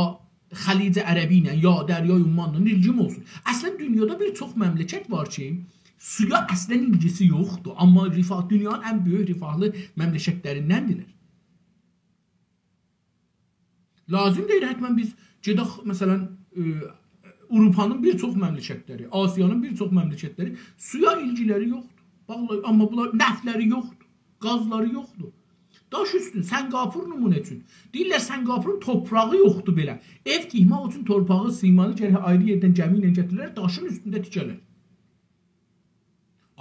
خلیج عربی ایله، یا دریای عمانلا ایلگیم اولسون. اصلا دونیادا بیر چوخ مملکت وار کی، سویا اصلا ایلگیسی یوخدور، آمما رفاه، دونیانین ان بؤیوک رفاهلی مملکتلریندندیرلر. لازیم دئییل حتما بیز گئدک، مثلا، ائ، آوروپانین بیر چوخ مملکتلری، آسیانین بیر چوخ مملکتلری سویا ایلگیلری یوخدور. باغلا-، آمما بونلار نفتلری یوخدور، گازلاری یوخدور. داش اوستون، سنگاپور نمونه اوچون. دئییرلر، سنگاپورون توپراغی یوخدور بئله. ائو تیکمک اوچون تورپاغی، سیمانی گرک آیری یئردن گمی ایله گتیره‌لر، داشین اوستونده تیکه‌لر.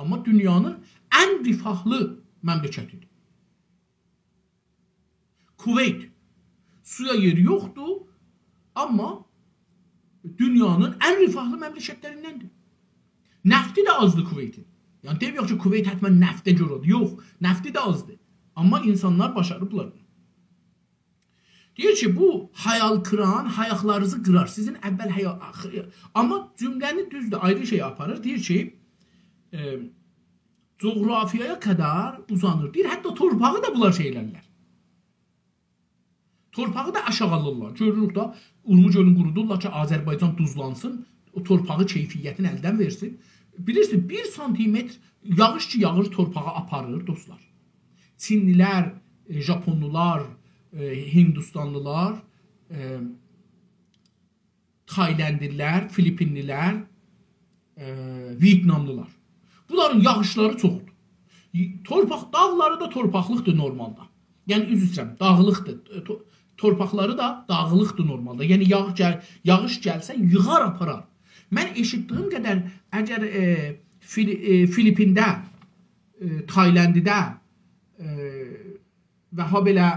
آمما دونیانین ان رفاهلی مملکتیدیر. کویت. سویا یئری یوخدور، آمما دونیانین ان رفاهلی مملکتلریندندیر. نفتی ده آزدیر کویتین. یعنی، دئمیرم کی، کویت حتما نفته گؤره‌دیر. یوخ، نفتی ده آزدیر. آمما اینسانلار باشاریبلار بونو. دئییر کی، بو هایال قیران هایاقلارینیزی قیرار. سیزین اول هیا-، آخ-، آمما جمله‌نی دوزدور، آیری شئیه آپاریر. دئییر کی، ائ، جغرافیایا قدر اوزانیر. دئییر، حتی تورپاغی دا بونلار شئی ائلرلر. تورپاغی دا آشاغیلیرلار. گؤروروک دا، اورمو گؤلون قورودورلار کی، آذربایجان دوزلانسین، او تورپاغی کیفیتینی الدن وئرسین. بیلیرسین، بیر سانتیمتر یاغیش کی یاغیر، تورپاغی آپاریر، دوستلار. چینلیلر، ائ، ژاپونلولار، ائ، هندوستانلیلار، ائ، تایلندلیلر، فیلیپینلیلر، ائ، ویتناملیلار. بونلارین یاغیشلاری چوخدور. تورپاق، داغلاری دا تورپاقلیقدیر نورمالدا. یعنی، عذر ایسته‌ییرم، داغلیقدیر. ائ، تو-، تورپاقلاری دا داغلیقدیر نورمالدا. یعنی، یاغ گل-، یاغیش گلسه، ییغار آپارار. من ائشیتدیگیم قدر، اگر، ائ، فیلی-، ائ، فیلیپینده، ائ، تایلندده، ائ، و هابئله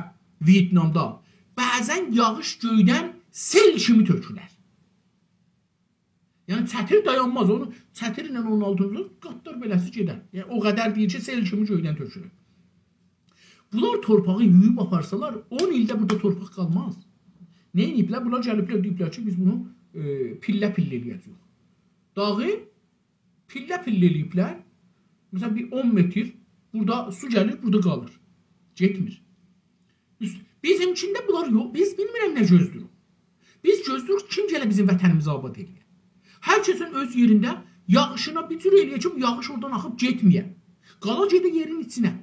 ویتنامدا بعضا یاغیش گؤیدن سئل کیمی تؤکولر. یعنی، چتر دایانماز، اونو چتر ایله اونون آلتیندا قاتلار بئله‌سی گئدر. یعنی، او قدر دئییر کی، سئل کیمی گؤیدن تؤکولور. بونلار تورپاغی یویوب آپارسالار، اون ایلده بورادا تورپاق قالماز. نه ائدیبلر؟ بونلار گلیبلر، دئییبلر کی، بیز بونو، ائ، پیلله-پیلله ائله‌یه‌جه‌ییک. داغی پیلله-پیلله ائله‌ییبلر. مثلا، بیر اون متر بورادا سو گلیر، بورادا قالیر. گئتمیر. اوست-، بیزیمکینده بونلار یوخ. بیز بیلمیرم نه گؤزله‌ییریک. بیز گؤزله‌ییریک، کیم گله بیزیم وطنیمیزی آباد ائله‌یه. هر کسین اؤز یئرینده یاغیشینا بیر جور ائله‌یه کی، بو یاغیش اورادان آخیب گئتمه‌یه. قالا گئده یئرین ایچینه.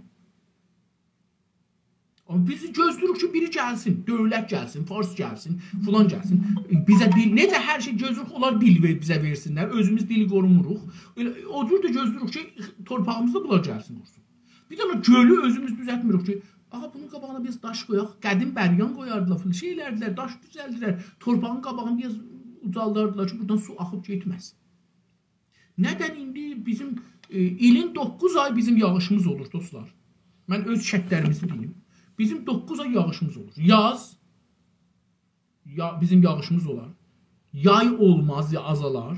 آمما بیز گؤزله‌ییریک کی، بیری گلسین، دؤولت گلسین، فارس گلسین، فلان گلسین. بیزه دیل، نئجه هر شئی گؤزله‌ییریک، اونلار دیل وئر-، بیزه وئرسینلر، اؤزوموز دیلی قوروموروق. ائله او جور ده گؤزله‌ییریک کی، تورپاغیمیزی دا بونلار گلسین، قورسون. بیر دنه گؤلو اؤزوموز دوزلتمیریک کی، آغا، بونون قاباغینا بیر آز داش قویاق. قدیم بریان قویاردیلار، فلان شئی ائلردیلر، داش دوزلدیلر، تورپاغین قاباغینی بیر آز اوجالداردیلار کی، بورادان سو آخیب گئتمه‌سین. ندن ایندی بیزیم، ائ، ایلین دوققوز آی بیزیم یاغیشیمیز اولور، دوستلار. من اؤز کندلریمیزی دئییم. بیزیم دوققوز آی یاغیشیمیز اولور. یاز، یا-، بیزیم یاغیشیمیز اولار. یای اولماز، یا آزالار.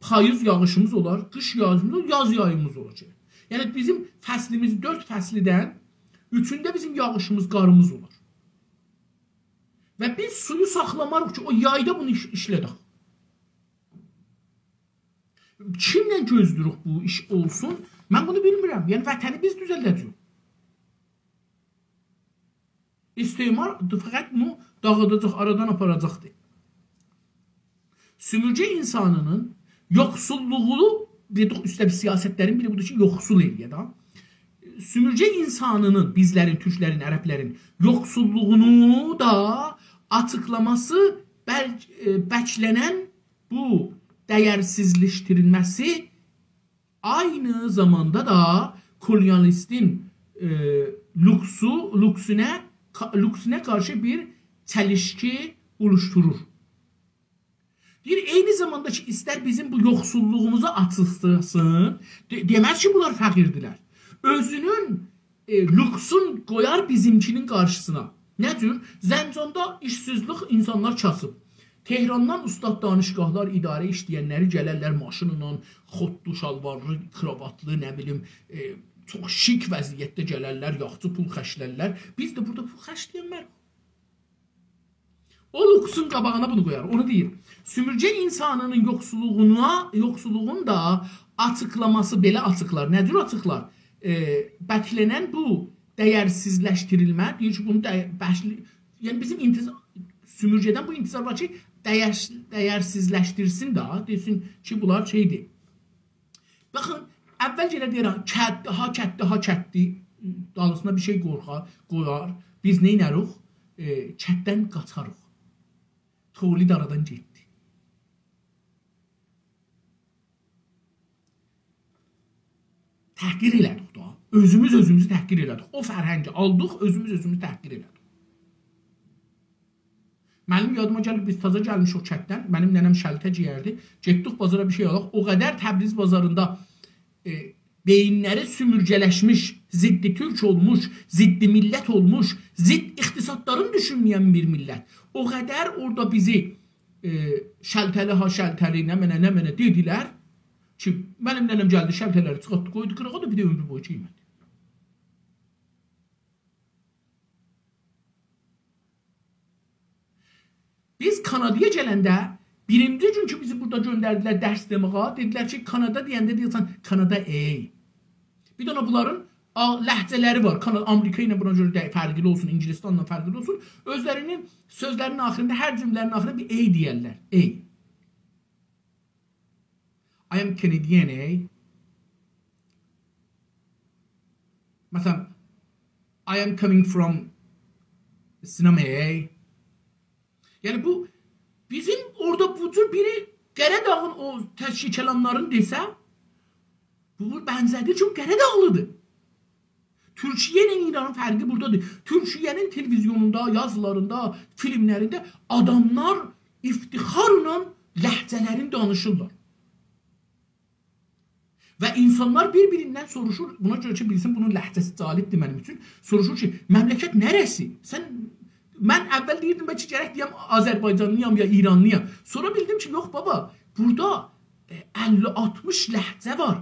پاییز یاغیشیمیز اولار، قیش یاغیشیمیز اولار، یاز یاییمیز اولار کی. یعنی، بیزیم فصلیمیز دؤرد فصلیدن اوچونده بیزیم یاغیشیمیز، قاریمیز اولار. و بیز سویو ساخلاماریق کی، او یایدا بونو ایش-، ایشله‌دک. کیمله گؤزله‌ییریک بو ایش اولسون؟ من بونو بیلمیرم. یعنی، وطنی بیز دوزلده‌جه‌ییک. استعمار فقط بونو داغیداجاق، آرادان آپاراجاقدیر. سومورگه اینسانینین یوخسوللوغونو، دئدیک، اوسته بیر سیاستلرین بیری بودور کی، یوخسول ائله‌یه ده. سومورگه اینسانینین، بیزلرین، تورکلرین، عربلرین یوخسوللوغونو دا آچیقلاماسی بل-، ائ، بکله‌نن بو دیرسیزلشدیریلمه‌سی عینی زاماندا دا کولونیالیستین، ائ، لوکسو، لوکسونه، کا-، لوکسونه قارشی بیر چلیشکی اولوشدورور. دئییر، عینی زاماندا کی، ایستر بیزیم بو یوخسوللوغوموزو آچیقلاسین، دئ-، دئمز کی، بونلار فقیردیلر. اؤزونون، ائ، لوکسون قویار بیزیمکینین قارشیسینا. نه جور؟ زنجاندا ایشسیزلیک، اینسانلار کاسیب. تهراندان اوستاد دانشگاهلار، اداره ایشله‌ینلری گلرلر ماشینلا، خوتلو، شالوارلی، کراواتلی، نه بیلیم، ائ، چوخ شیک وضعیتده گلرلر، یاخشی پول خرجلرلر. بیز ده بورادا پول خرجله‌ینلر. او لوکسون قاباغینا بونو قویار. اونو دئییر. سومورگه اینسانینین یوخسوللوغونا، یوخسوللوغون دا آچیقلاماسی بئله آچیقلار. نه جور آچیقلار؟ ائ، بکله‌نن بو دَیرسیزلشدیریلمه، دئییر کی، بونو دَی-، بشلی-، یعنی بیزیم انتظار، سومورگه‌دن بو انتظار وار کی، دَیر-، دَیرسیزلشدیرسین ده، دئسین کی، بونلار شئیدیر. باخین، اول گله دئییرم، کتدی، ها کتدی، ها کتدی، دالیسینا بیر شئی قورخار، قویار. بیز نئینه‌روخ؟ ائ، کتدن قاچاریق. تولید آرادان گئتدی. تحقیر ائله‌دیک دا. اؤزوموز اؤزوموزو تحقیر ائله‌دیک. او فرهنگی آلدیق، اؤزوموز اؤزوموزو تحقیر ائله‌دیک. منیم یادیما گلیر، بیز تازا گلمیشیک کتدن. منیم ننه‌م شلته گئیردی. گئتدیک بازارا بیر شئی آلاق. او قدر تبریز بازاریندا، ائ، بئیینلری سومورگه‌لشمیش، ضد تورک اولموش، ضد میللت اولموش، ضد اقتصادلارین دوشونمه‌ین بیر میللت. او قدر اورادا بیزی، ائ، شلته‌لی ها شلته‌لی، نمنه، نمنه دئدیلر کی، منیم ننه‌م گلدی، شلته‌لری چیخارتدی، قویدو قیراغا دا، بیر ده عؤمرو بویو گئیمه‌دی. بیز کانادایا گلنده بیرینجی گون کی، بیزی بورادا گؤندردیلر درس دئمه‌یه، دئدیلر کی، کانادا دئینده دئییرسن، کانادا ای. بیر دنه بونلارین آ-، لهجه‌لری وار. کانادا، آمریکا ایله بونا گؤره ده فرقلی اولسون، انگلستانلا فرقلی اولسون. اؤزلرینین سؤزلرینین آخیریندا، هر جمله‌نین آخیریندا بیر ای دئیرلر. ای. I am Canadian, ای. مثلا، I am coming from Sinam, ای. یعنی بو، بیزیم اورادا بو جور بیری قاراداغین او تشکیل کلاملارین دئسه، بو، بو بنزه‌دیر کی، او قاراداغلیدیر. تورکیه ایله ایرانین فرقی بورادادیر. تورکیه‌نین تلویزیونوندا، یازیلاریندا، فیلملرینده آداملار افتخارلا لهجه‌لرینی دانیشیرلار. و اینسانلار بیر-بیریندن سوروشور، بونا گؤره کی، بیلسین، بونون لهجه‌سی جالبدیر منیم اوچون. سوروشور کی، مملکت نره‌سی؟ سن، من اول دئییردیم، بلکه گرک دئیم آذربایجانلی‌یام یا ایرانلی‌یام. سونرا بیلدیم کی، یوخ بابا، بورادا، ائ، اللی آلتمیش لهجه وار.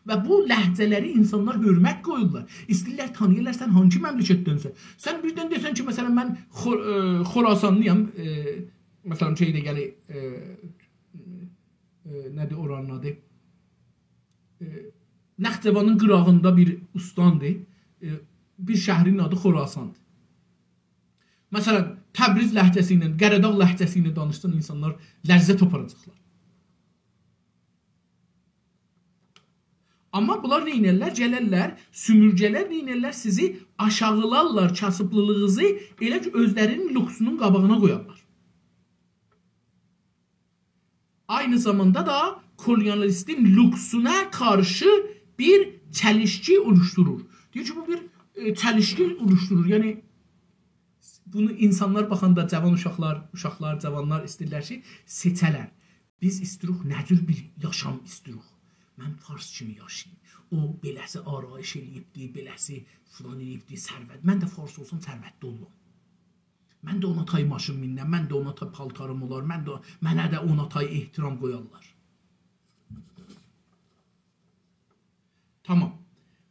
و بو لهجه‌لری اینسانلار حؤرمت قویورلار. ایسته‌ییرلر تانییالار سن هانسی مملکتدنسن. سن بیردن دئسن کی، مثلا، من خو-، ائ، خوراسانلی‌یام، ائ، مثلا، شئیده گلیر، ائ، ائ، نه‌دیر اورانین آدی؟ ائ، نخجوانین قیراغیندا بیر استاندیر. ائ، بیر شهرین آدی خوراساندیر. مثلا، تبریز لهجه‌سی ایله، قاراداغ لهجه‌سی ایله دانیشسین، اینسانلار لذت آپاراجاقلار. آمما بونلار نه ائدرلر؟ گلرلر، سومورگه‌لر نه ائدرلر؟ سیزی آشاغیلارلار، کاسیبلیلیغینیزی ائله کی، اؤزلرینین لوکسونون قاباغینا قویارلار. عینی زاماندا دا کولونیالیستین لوکسونا قارشی بیر چلیشکی اولوشدورور. دئییر کی، بو بیر، ائ، چلیشکی اولوشدورور. یعنی، بونو اینسانلار باخاندا، جاوان اوشاقلار، اوشاقلار، جاوانلار ایسته‌ییرلر کی، سئچه‌لر. بیز ایستیروخ، نه جور بیر یاشام ایستیروخ؟ من فارس کیمی یاشاییم. او، بئله‌سی آرایش ائله‌ییبدی، بئله‌سی فلان ائله‌ییبدی، ثروت. من ده فارس اولسام، ثروتلی اولورام. من ده اونا تای ماشین مینرم، من ده اونا تای پالتاریم اولار، من ده، منه ده اونا تای احترام قویارلار. تامام.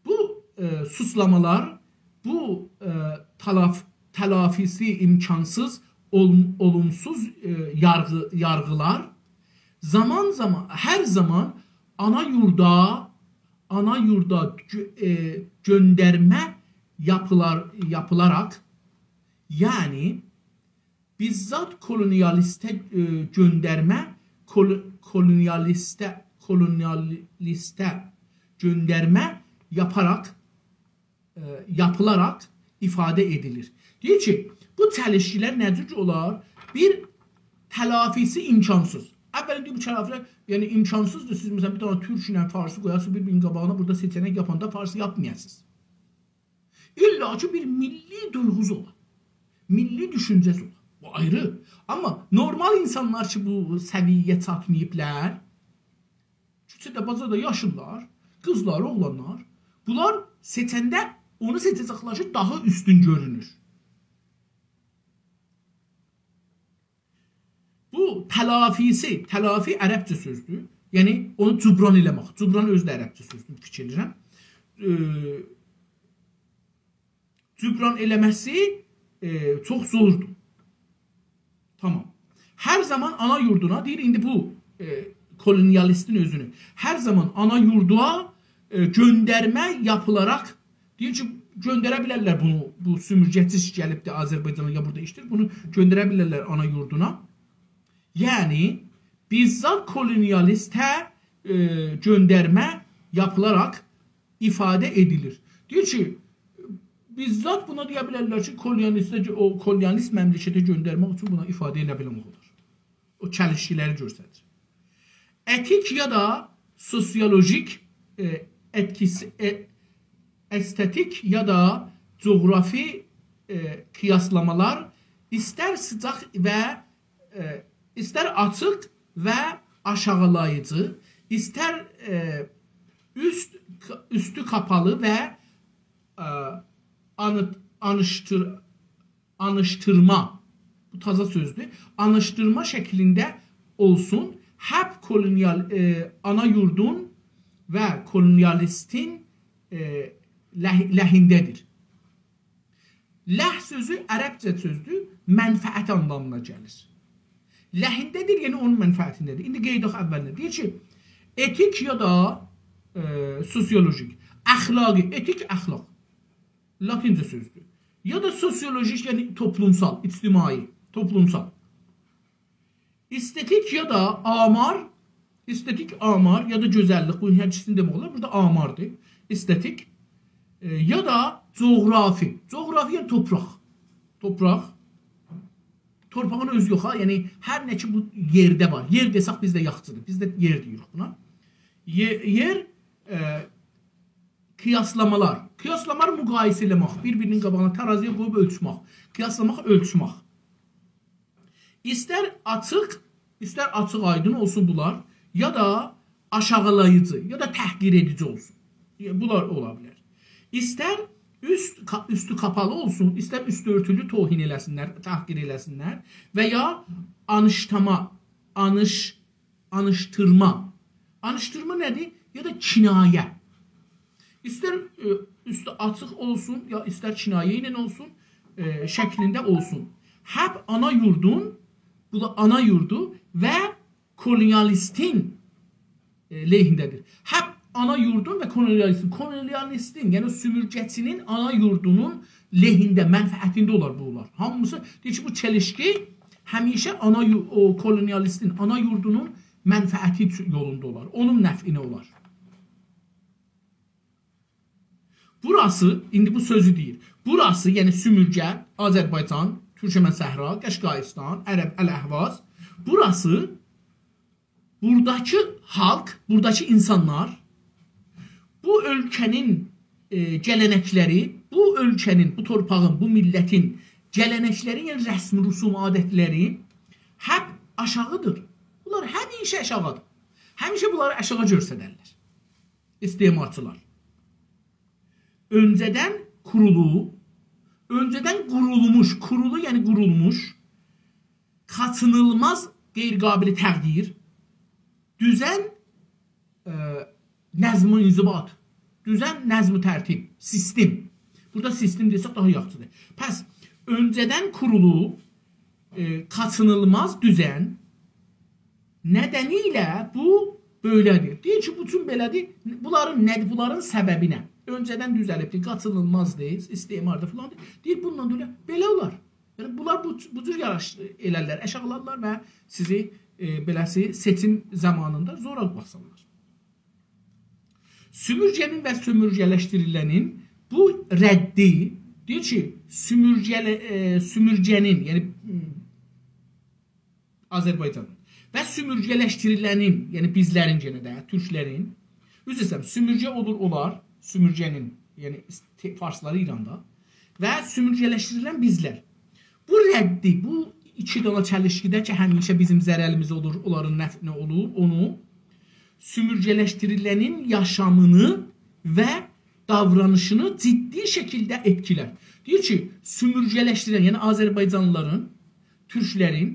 بو، ائ، سوچلامالار، بو، ائ، تلاف-، تلافیسی امکانسیز، اول-، اولومسوز، ائ، یارغی-، یارغیلار زامان زامان، هر زامان آنا یوردا، آنا یوردا گؤ-، ائ، گؤندرمه یاپیلار-، یاپیلاراق، یعنی بیزات کولونیالیسته، ائ، گؤندرمه، کول-، کولونیالیسته، کولونیالیسته گؤندرمه یاپاراق، ائ، یاپیلاراق ایفاده ائدیلیر. دئییر کی، بو چلیشکیلر نه جور اولار؟ بیر، تلافیسی امکانسیز. اولا دئییر، بو تلافیلر، یعنی امکانسیزدیر. سیز، مثلا، بیر دنه تورک ایله فارسی قویاسینیز بیر-بیرینین قاباغینا، بورادا سئچه‌نک یاپاندا فارسی یاپمایاسینیز. الّا کی، بیر میللی دویغوسو اولا. میللی دوشونجه‌سی اولا. بو آیری. آمما نورمال اینسانلار کی، بو سویه‌یه چاتماییبلار، کوچه‌ده، باجادا یاشیرلار، قیزلار، اوغلانلار، بونلار سئچنده اونو سئچه‌جکلر کی، داها اوستون گؤرونور. بو تلافی‌سی، تلافی عربجه سؤزدور. یعنی، اونو جبران ائله‌مک. جبران اؤزو ده عربجه سؤزدور، فیکیر ائدیرم. ائ، جبران ائله‌مه‌سی، ائ، چوخ زوردور. تامام. هر زامان آنا یوردونا، دئییر، ایندی بو، ائ، کولونیالیستین اؤزونو، هر زامان آنا یوردونا، ائ، گؤندرمه یاپیلاراق، دئییر کی، گؤندره بیلرلر بونو، بو سومورگه‌چی کی گلیبدی آذربایجانا یا بورادا ایشله‌ییر، بونو گؤندره بیلرلر آنا یوردونا. یعنی، بیزات کولونیالیسته، ائ، گؤندرمه یاپیلاراق ایفاده ائدیلیر. دئییر کی، بیزات بونا دئیه بیلرلر کی، کولونیالیسته، او کولونیالیست مملکته گؤندرمک اوچون بونا ایفاده ائله بیلمک اولار. او چلیشکی‌لری گؤستریر. اتیک یا دا سوسیولوژیک، ائ، اتکیسی، ائ، استتیک یا دا جغرافی، ائ، قیاسلامالار ایستر سیجاق و، ائ، ایستر آچیق و آشاغیلاییجی، ایستر، ائ، اوست، اوستو قاپالی و، ائ، آنی-، آنیشدیر-، آنیشدیرما، بو تازا سؤزدور، آنیشدیرما شکلینده اولسون، هپ کولونیال، ائ، آنا یوردون و کولونیالیستین، ائ، له-، لهینده‌دیر. له سؤزو عربجه سؤزدور، منفعت آنلامینا گلیر. لهینده‌دیر، یعنی اونون منفعتینده‌دیر. ایندی قئییداق اولینه. دئییر کی، اتیک یا دا، ائ، سوسیولوژیک، اخلاقی، اتیک اخلاق. لاتینجه سؤزدور. یا دا سوسیولوژیک، یعنی توپلومسال، اجتماعی، توپلومسال. استتیک یا دا آمار، استتیک آمار یا دا گؤزللیک، بو هر ایکیسینی دئمک اولار. بورادا آماردیر. استتیک، ائ، یا دا جغرافی. جغرافی، یعنی توپراق. توپراق. تورپاغین اؤزو یوخ ها، یعنی هر نه کی بو یئرده وار. یئر دئسک بیزده یاخچیدیر. بیزده یئر دئییریک بونا. یئ-، یئر، ائ، قیاسلامالار. قیاسلامالار مقایسه ائله‌مک، بیر-بیرینین قاباغینا ترازی‌یه قویوب اؤلچمک. قیاسلاماق، اؤلچمک. ایستر آچیق، ایستر آچیق آیدین اولسون بونلار، یا دا آشاغیلاییجی، یا دا تحقیر ائدیجی اولسون. بونلار اولا بیلر. ایستر اوست، کا-، اوستو قاپالی اولسون، ایستر اوستو اؤرتولو توهین ائله‌سینلر، تحقیر ائله‌سینلر و یا آنیشتاما، آنیش-، آنیشدیرما. آنیشدیرما نه‌دیر؟ یا دا کنایه. ایستر، ائ، اوستو آچیق اولسون، یا ایستر کنایه ایله اولسون، ائ، شکلینده اولسون. هپ آنا یوردون، بو دا آنا یوردو و کولونیالیستین، ائ، لهینده‌دیر. هپ آنا یوردون و کولونیالیستین، کولونیالیستین، یعنی او سومورگه‌چی‌نین آنا یوردونون لهینده، منفعتینده اولار بونلار. هامیسی دئییر کی، بو چلیشکی همیشه آنا یو-، او کولونیالیستین آنا یوردونون منفعتی اوچون یولوندا اولار، اونون نفعینه اولار. بوراسی، ایندی بو سؤزو دئییر. بوراسی، یعنی سومورگه، آذربایجان، تورکمن صحرا، قشقایستان، عرب، الاحواز. بوراسی، بوراداکی خالق، بوراداکی اینسانلار، بو اؤلکه‌نین، ائ، گله‌نکلری، بو اؤلکه‌نین، بو تورپاغین، بو میللتین گله‌نکلری، یعنی رسم، رسوم، عادتلری هپ آشاغیدیر. بونلار همیشه آشاغیدیر. همیشه بونلاری آشاغی گؤستررلر استعمارچیلار. اؤنجه‌دن قورولو، اؤنجه‌دن قورولموش، قورولو، یعنی قورولموش، قاچینیلماز، غیر قابل تغییر، دوزن، ائ، نظم و انضباط، دوزن، نظم و ترتیب، سیستم. بورادا سیستم دئسک داها یاخشیدیر. پس، اؤنجه‌دن قورولو، ائ، قاچینیلماز دوزن ندنیله بو بئله‌دیر. دئییر کی، بو اوچون بئله‌دیر. بونلارین نه‌دیر؟ بونلارین سببی نه؟ اؤنجه‌دن دوزلیبدیر، قاچینیلمازدیر، استعماردیر فلاندیر. دئییر، بونونلا دؤله بئله اولار. یعنی، بونلار بو، بو جور یاراش-، ائلرلر، آشاغیلارلار و سیزی، ائ، بئله‌سی سئچیم زامانیندا زورا باسارلار. سومورگه‌نین و سومورگه‌لشدیریله‌نین بو ردّی، دئییر کی، سومورگه‌له-، ائ، سومورگه‌نین، یعنی، م، آذربایجانین و سومورگه‌لشدیریله‌نین، یعنی بیزلرین، یئنه ده تورکلرین، عذر ایسته‌ییرم، سومورگه اولور اونلار، سومورگه‌نین، یعنی ت-، فارسلاری ایراندا و سومورگه‌لشدیریلن بیزلر. بو ردّی، بو ایکی دانا چلیشکیده کی، همیشه بیزیم ضرریمیز اولور، اونلارین نفعینه اولور، اونو سومورگه‌لشدیریلنین یاشامینی و داورانیشینی جدی شکیلده ائتکیلر. دئییر کی، سومورگه‌لشدیرن، یعنی آذربایجانلیلارین، تورکلرین،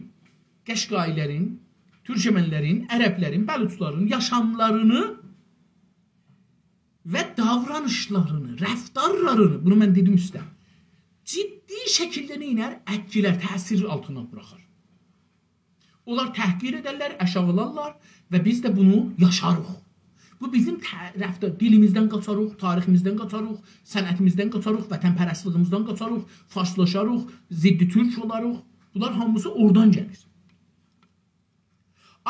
قشقایی‌لرین، تورکمنلرین، عربلرین، بلوچلارین یاشاملارینی و داورانیشلارینی، رفتارلارینی، بونو من دئدیم اوسته، جدی شکیلده نئینر؟ ائتکیلر، تأثیر آلتینا بوراخار. اونلار تحقیر ائدرلر، آشاغیلارلار و بیز ده بونو یاشاریق. بو بیزیم ط-، رفتار، دیلیمیزدن قاچاریق، تاریخیمیزدن قاچاریق، صنعتیمیزدن قاچاریق، وطن‌پرستلیگیمیزدن قاچاریق، فارسلاشاریق، ضد تورک اولاریق. بونلار هامیسی اورادان گلیر.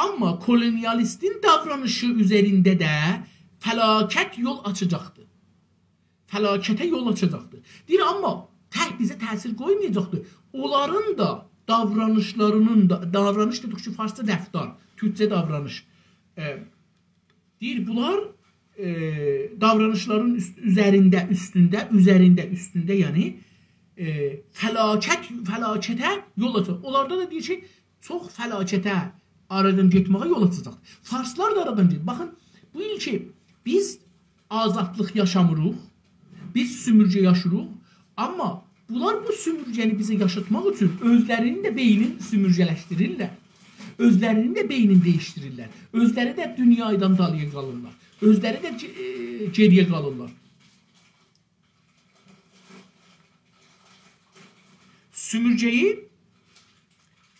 آمما کولونیالیستین داورانیشی اوزرینده ده فلاکت یول آچاجاقدیر. فلاکته یول آچاجاقدیر. دئییر، آمما تک بیزه تأثیر قویمایاجاقدیر. اونلارین دا داورانیشلارینین دا، داورانیش دئدیک کی، فارسجا رفتار، تورکجه داورانیش. ائ، دئییر، بونلار، ائ، داورانیشلارین اوست-، اوزرینده، اوستونده، اوزرینده، اوستونده، یعنی، ائ، فلاکت، فلاکته یول آچار. اونلاردا دا دئییر کی، چوخ فلاکته، آرادان گئتمه‌یه یول آچاجاق. فارسلار دا آرادان گئدیر. باخین، بو ایل کی، بیز آزادلیق یاشامیریق، بیز سومورگه یاشاییریق، آمما بونلار بو سومورگه‌نی بیزه یاشاتماق اوچون اؤزلرینین ده بئینینی سومورگه‌لشدیریرلر. اؤزلرینین ده بئینینی دییشدیریرلر. اؤزلری ده دونیادان دالییا قالیرلار. اؤزلری ده گئ-، ائ، گئری‌یه قالیرلار. سومورگه‌یی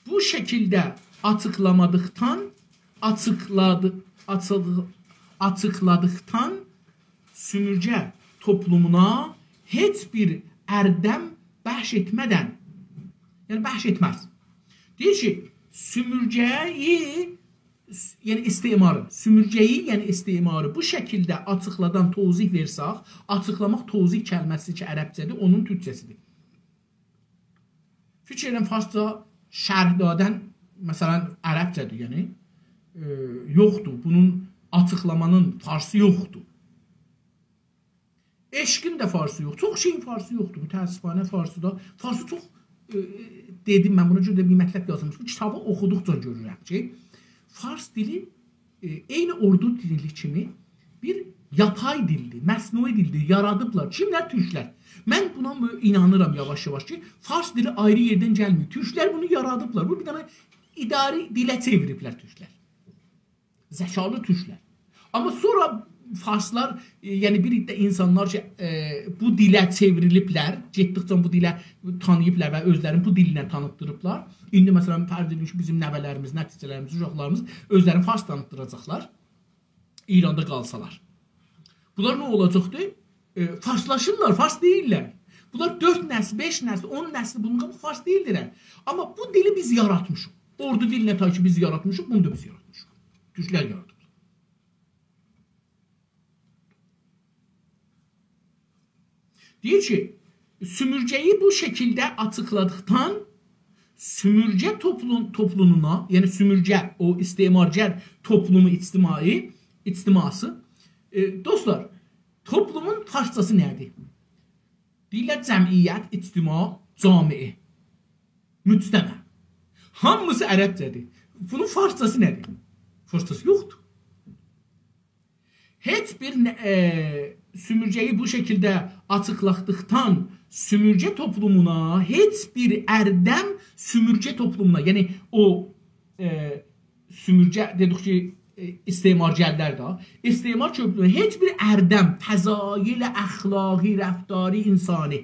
بو شکیلده آچیقلامادیقدان، آچیقلادی-، آچیق-، آچیقلادیقدان سومورگه توپلومونا هئچ بیر اردم بخش ائتمه‌دن، یعنی بخش ائتمز. دئییر کی، سومورگه‌یی، یعنی استعماری، سومورگه‌یی، یعنی استعماری بو شکیلده آچیقلادان، توضیح وئرسک، آچیقلاماق توضیح کلمه‌سی کی، عربجه‌دیر، اونون تورکجه‌سیدیر. فیکیر ائدیرم، فارسجا شرح دادن، مثلا، عربجه‌دیر، یعنی، ائ، یوخدور. بونون آچیقلامانین فارسی یوخدور. عشقین ده فارسی یوخ. چوخ شئیین فارسی یوخدور. متأسفانه فارسیدا. فارسی چوخ، ائ، ائ، دئدیم من، بونا گؤره ده بیر مطلب یازمیش. بو کیتابی اوخودوقجا گؤرورم کی، فارس دیلی، ائ، عینی اردو دیلی کیمی بیر یاپای دیلدیر، مصنوعی دیلدیر، یارادیبلار. کیملر؟ تورکلر. من بونا مو-، اینانیرام یاواش-یاواش کی، فارس دیلی آیری یئردن گلمیر. تورکلر بونو یارادیبلار. بو بیر دنه اداری دیله چئویریبلر تورکلر. ذکالی تورکلر. آمما سونرا فارسلار، ائ، یعنی بیر عده اینسانلار کی، ائ، بو دیله چئوریلیبلر، گئتدیکجه بو دیله تانیییبلار و اؤزلرینی بو دیلله تانیتدیریبلار. ایندی، مثلا، فرض ائدین کی، بیزیم نوه‌لریمیز، نتیجه‌لریمیز، اوشاقلاریمیز اؤزلرینی فارس تانیتدیراجاقلار، ایراندا قالسالار. بونلار نه اولاجاقدی؟ ائ، فارسلاشیرلار، فارس دئییللر. بونلار دؤرد نسل، بئش نسل، اون نسل بونلار فارس دئییللر. آمما بو دیلی بیز یاراتمیشیق. اردو دیلینه تای کی بیز یاراتمیشیق، بونو دا بیز یاراتمیشیق. تورکلر یارادیب. دئییر کی، سومورگه‌یی بو شکیلده آچیقلادیقدان سومورگه توپلوم-، توپلومونا، یعنی سومورگه، او استعمارگر توپلومو اجتماعی، اجتماعسی، ائ، دوستلار، توپلومون فارسجاسی نه‌دیر؟ دئییرلر جمعیت، اجتماع، جامعه، مجتمع. هامیسی عربجه‌دیر. بونون فارسجاسی نه‌دیر؟ فارسجاسی یوخدور. هئچ بیر نه-، ائ، سومورگه‌یی بو شکیلده آچیقلاتدیقدان سومورگه توپلومونا هئچ بیر اردم سومورگه توپلومونا، یعنی او، ائ، سومورگه دئدیک کی، ائ، استعمارگرلر ده، استعمار توپلومونا هئچ بیر اردم، فضایل اخلاقی، رفتاری، انسانی،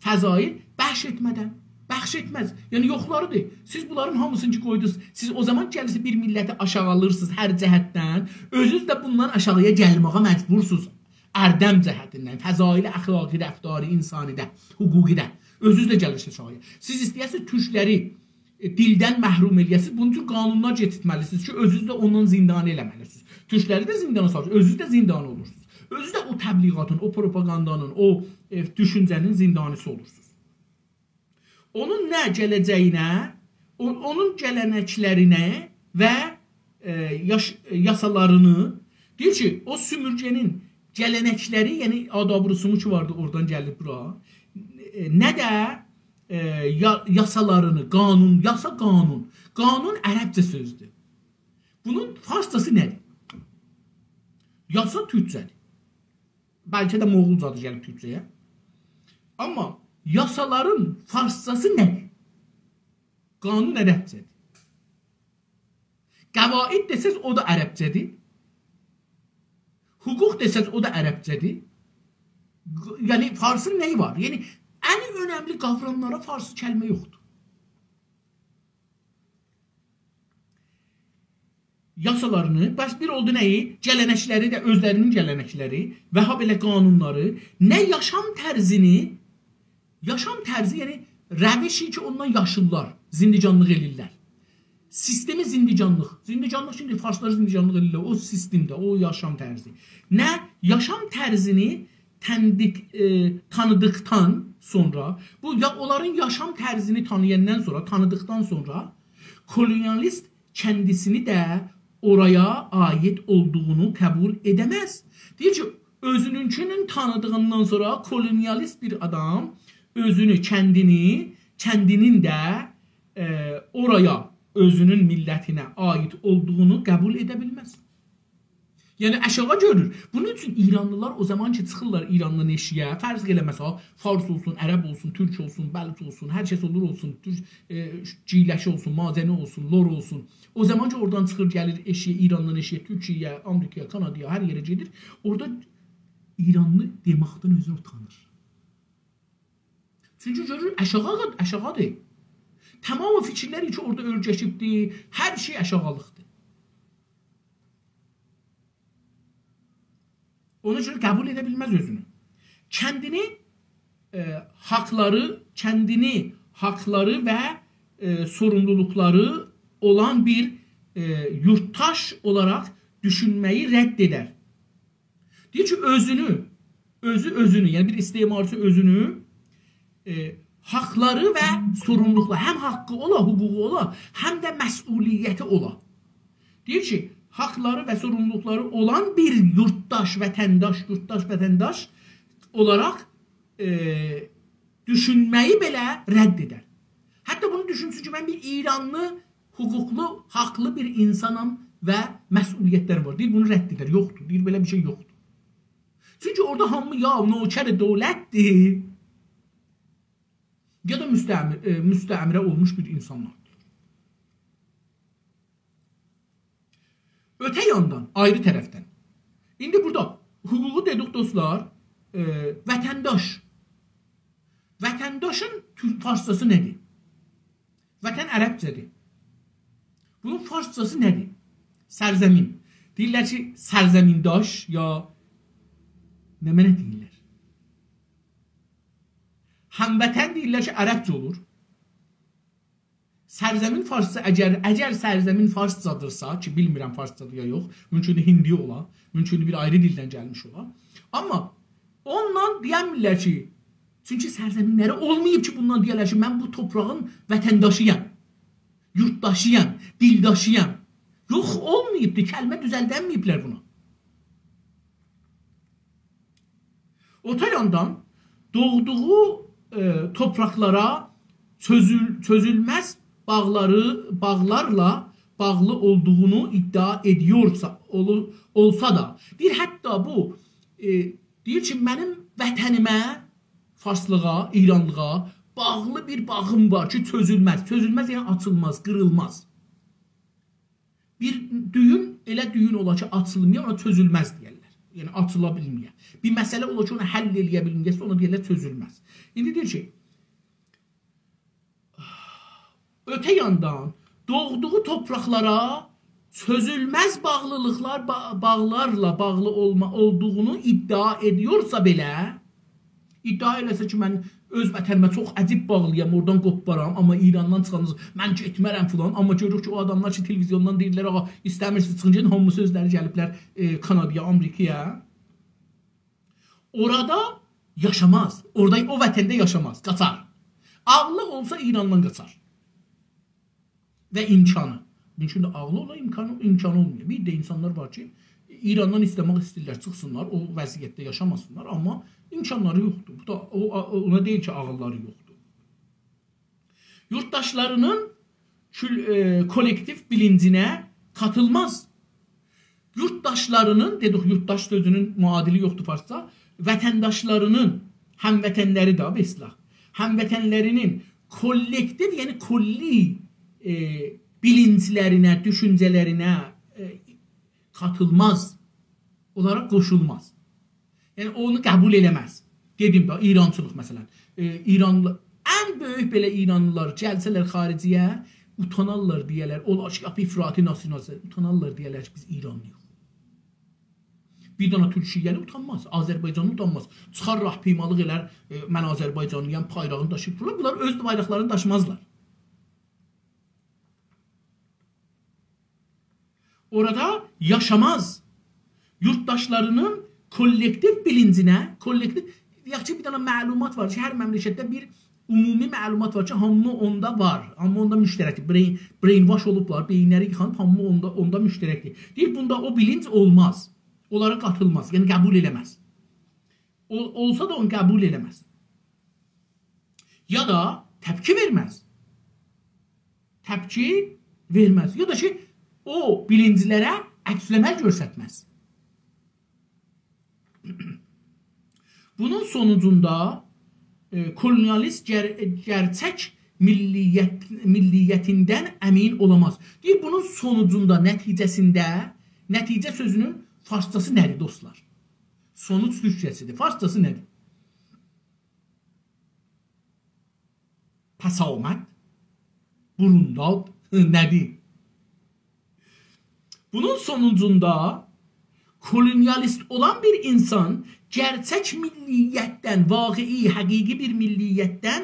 فضایل بخش ائتمه‌دن، بخش ائتمز. یعنی یوخلاریدیر. سیز بونلارین هامیسینی کی قویدونوز، سیز او زامان گلیرسینیز بیر میللتی آشاغیلیرسینیز هر جهتدن، اؤزونوز ده بوندان آشاغییا گلمه‌یه مجبورسونوز. اردم جهتیندن، فضایل اخلاقی، رفتاری، انسانی‌ده، حقوقی‌ده. اؤزونوز ده گلیرسینیز آشاغییا. سیز ایسته‌یه‌سینیز تورکلری ائ، دیلدن محروم ائله‌یه‌سینیز، بونون اوچون قانونلار کئچیرتمه‌لیسینیز کی، اؤزونوزو ده اوندان زندانی ائله‌مه‌لیسینیز. تورکلری ده زندانا سالیرسینیز، اؤزونوز ده زندانی اولورسونوز. اؤزونوز ده او تبلیغاتین، او پروپاگاندانین، او، ائ، دوشونجه‌نین زندانی‌سی اولورسونوز. اونون نه گله‌جه‌یینه، او، اونون گله‌نکلرینه و، ائ، یاش-، ائ، یاسالارینی، دئییر کی، او سومورگه‌نین گله‌نکلری، یعنی آداب رسومو کی واردی، اورادان گلیب بورا، ائ، نه ده ائ، یا-، یاسالارینی، قانون، یاسا قانون. قانون عربجه سؤزدور. بونون فارسجاسی نه‌دیر؟ یاسا تورکجه‌دیر. بلکه ده موغولجادیر گلیب تورکجه‌یه. آمما یاسالارین فارسجاسی نه‌دیر؟ قانون عربجه‌دیر. قواعد دئسز، او دا عربجه‌دیر. حقوق دئسز، او دا عربجه‌دیر. ق-، یعنی، فارسین نه‌یی وار؟ یعنی، ان اؤنملی قاوراملارا فارسی کلمه یوخدور. یاسالارینی، بس بیر اولدو نه‌یی؟ گله‌نکلری ده، اؤزلرینین گله‌نکلری و هابئله قانونلاری، نه یاشام طرزینی، یاشام طرزی، یعنی روشی کی، اوندان یاشیرلار، زندگانلیق ائله‌ییرلر. سیستم زندگانلیق. زندگانلیق، ایندی فارسلار زندگانلیق ائله‌ییرلر، او سیستمده، او یاشام طرزی. نه یاشام طرزینی تندیق-، ائ، تانیدیقدان سونرا، بو یا اونلارین یاشام طرزینی تانییاندان سونرا، تانیدیقدان سونرا کولونیالیست کندیسینی ده اورایا عایید اولدوغونو قبول ائده‌مز. دئییر کی، اؤزونونکونون تانیدیغیندان سونرا کولونیالیست بیر آدام اؤزونو، کندینی، کندینین ده، ائ، اورایا، اؤزونون میللتینه عایید اولدوغونو قبول ائده بیلمز. یعنی آشاغی گؤرور. بونون اوچون ایرانلیلار او زامان کی، چیخیرلار ایراندان ائشییه، فرض ائله، مثلا، فارس اولسون، عرب اولسون، تورک اولسون، بلوچ اولسون، هر کس اولور اولسون، تورک، ائ، گیلکی اولسون، مازنی اولسون، لور اولسون. او زامان کی، اورادان چیخیر، گلیر ائشییه، ایراندان ائشییه، تورکیه‌یه، آمریکایا، کانادایا، هر یئره گئدیر. اورادا ایرانلی دئمکدن اؤزونو اوتانیر. چونکی گؤرور، آشاغی، آشاغیدیر. تمام او فیکیرلر کی، اورادا اؤرگشیبدیر، هر شئی آشاغیلیقدیر. اونا گؤره قبول ائده بیلمز اؤزونو. کندینی، ائ، حاقلاری، کندینی حاقلاری و، ائ، سوروملولوقلاری اولان بیر، ائ، یورتداش اولاراق دوشونمه‌یی رد ائدر. دئییر کی، اؤزونو، اؤزو اؤزونو، یعنی بیر استعمارچی اؤزونو، ائ، حاقلاری و سوروملولوقلاری، هم حاققی اولا، حقوقو اولا، هم ده مسئولیتی اولا. دئییر کی، حاقلاری و سوروملولوقلاری اولان بیر یورتداش، وطنداش، یورتداش، وطنداش اولاراق، ائ، دوشونمه‌یی بئله رد ائدر. حتی بونو دوشونسون کی، من بیر ایرانلی، حقوقلو، حاقلی بیر اینسانام و مسئولیتلریم وار. دئییر، بونو رد ائدر، یوخدور. دئییر، بئله بیر شئی یوخدور. چونکی اورادا هامی یا نوکر دولتدیر، یا دا مستعمر-، ائ، مستعمره اولموش بیر اینسانلاردیر. اؤته یاندان، آیری طرفدن. ایندی بورادا حقوقو دئدیک، دوستلار، ائ، وطنداش. وطنداشین تور-، فارسجاسی نه‌دیر؟ وطن عربجه‌دیر. بونون فارسجاسی نه‌دیر؟ سرزمین. دئییرلر کی، سرزمینداش یا نمنه دئییرلر؟ هموطن دئییرلر کی، عربجه اولور. سرزمین فارسجا، اگر، اگر سرزمین فارسجادیرسا، کی، بیلمیرم فارسجادیر یا یوخ، مومکوندور هیندی اولا، مومکوندور بیر آیری دیلدن گلمیش اولا. آمما اوندان دئینمیرلر کی، چونکی سرزمینلری اولماییب کی، بوندان دئیه‌لر کی، من بو تورپاغین وطنداشی‌یام، یورتداشی‌یام، دیلداشی‌یام. یوخ، اولماییبدیر، کلمه دوزلدنمه‌ییبلر بونا. اورتا یاندان دوغدوغو، ائ، تورپاقلارا چؤزول-، چؤزولمز باغلاری، باغلارلا باغلی اولدوغونو ادعا ائدیورسا، اولو-، اولسا دا، دئییر، حتی بو، ائ، دئییر کی، منیم وطنیمه، فارسلیغا، ایرانلیغا باغلی بیر باغیم وار کی، چؤزولمز. چؤزولمز، یعنی آچیلماز، قیریلماز. بیر دویون، ائله دویون اولا کی، آچیلمایا، اونا چؤزولمز دئیرلر. یعنی، آچیلا بیلمه‌یه. بیر مسئله اولا کی، اونو حل ائله‌یه بیلمه‌یه‌سن، اونا دئیرلر چؤزولمز. ایندی دئییر کی، اؤته یاندان دوغدوغو تورپاقلارا چؤزولمز باغلیلیقلار، با-، باغلارلا باغلی اولما، اولدوغونو ادعا ائدیورسا بئله، ادعا ائله‌سه کی، من اؤز وطنیمه چوخ عجیب باغلی‌یام، اورادان قوپارام، آمما ایراندان چیخاندا من گئتمه‌رم فلان. آمما گؤروروک کی، او آداملار کی، تلویزیوندان دئییرلر، «آغا، ایسته‌میرسینیز چیخین، گئدین»، هامیسی اؤزلری گلیبلر، ائ، کانادایا، آمریکایا. اورادا یاشاماز. اورادا، او وطنده یاشاماز. قاچار. عاغلی اولسا ایراندان قاچار. و امکانی. مومکوندور عاغلی اولا، امکانی، امکانی اولمایا. بیر ده اینسانلار وار کی، ایراندان ایسته‌مک ایسته‌ییرلر، چیخسینلار، او وضعیتده یاشاماسینلار، آمما امکانلاری یوخدور. بو دا او، او، اونا دئییل کی، عاغیللاری یوخدور. یورتداشلارینین کول-، ائ، کولکتیو بیلینجینه قاتیلماز. یورتداشلارینین، دئدیک، یورتداش سؤزونون معادلی یوخدور فارسجا، وطنداشلارینین، هموطنلری ده، به اصطلاح، هموطنلرینین کولکتیو، یعنی کلی، ائ، بیلینجلرینه، دوشونجه‌لرینه، ائ، قاتیلماز، اونلارا قوشولماز. یعنی اونو قبول ائله‌مز. دئدیم ده، ایرانچیلیق مثلا. ائ، ایرانلی، ان بؤیوک بئله ایرانلیلار گلسه‌لر خارجی‌یه، اوتانارلار دئیه‌لر، اولار کی، افراطی ناسیونالیست، اوتانارلار دئیه‌لر کی، بیز ایرانلی‌ییق. بیر دنه تورکیه‌لی اوتانماز، آذربایجانلی اوتانماز. چیخار راهپیمالیق ائلر، ائ، «من آذربایجانلی‌یام»، بایراغینی داشیییب دورار. بونلار اؤز بایراقلارینی داشیمازلار. اورادا یاشاماز. یورتداشلارینین کولکتیو بیلینجینه، کولکتیو، یاخشی، بیر دنه معلومات وار کی، هر مملکتده بیر عمومی معلومات وار کی، هامی اوندا وار. هامی اوندا مشترکدیر. برین، brainwash اولوبلار، بئیینلری ییخانیب، هامی اوندا، اوندا مشترکدیر. دئییر، بوندا او بیلینج اولماز. اونلارا قاتیلماز، یعنی قبول ائله‌مز. اول-، اولسا دا اونو قبول ائله‌مز. یا دا تپکی وئرمز. تپکی وئرمز. یا دا کی، او بیلینجلره عکس‌العمل گؤسترمز. بونون سونوجوندا، ائ، کولونیالیست گر-، گئرچک میللیت، میللیتیندن امین اولاماز. دئییر، بونون سونوجوندا، نتیجه‌سینده، نتیجه سؤزونون فارسجاسی نه‌دیر، دوستلار؟ سونوج تورکجه‌سیدیر. فارسجاسی نه‌دیر؟ پس‌آمد، بورونداد، نه‌دیر؟ بونون سونوجوندا کولونیالیست اولان بیر اینسان گئرچک میللیتدن، واقعی، حقیقی بیر میللیتدن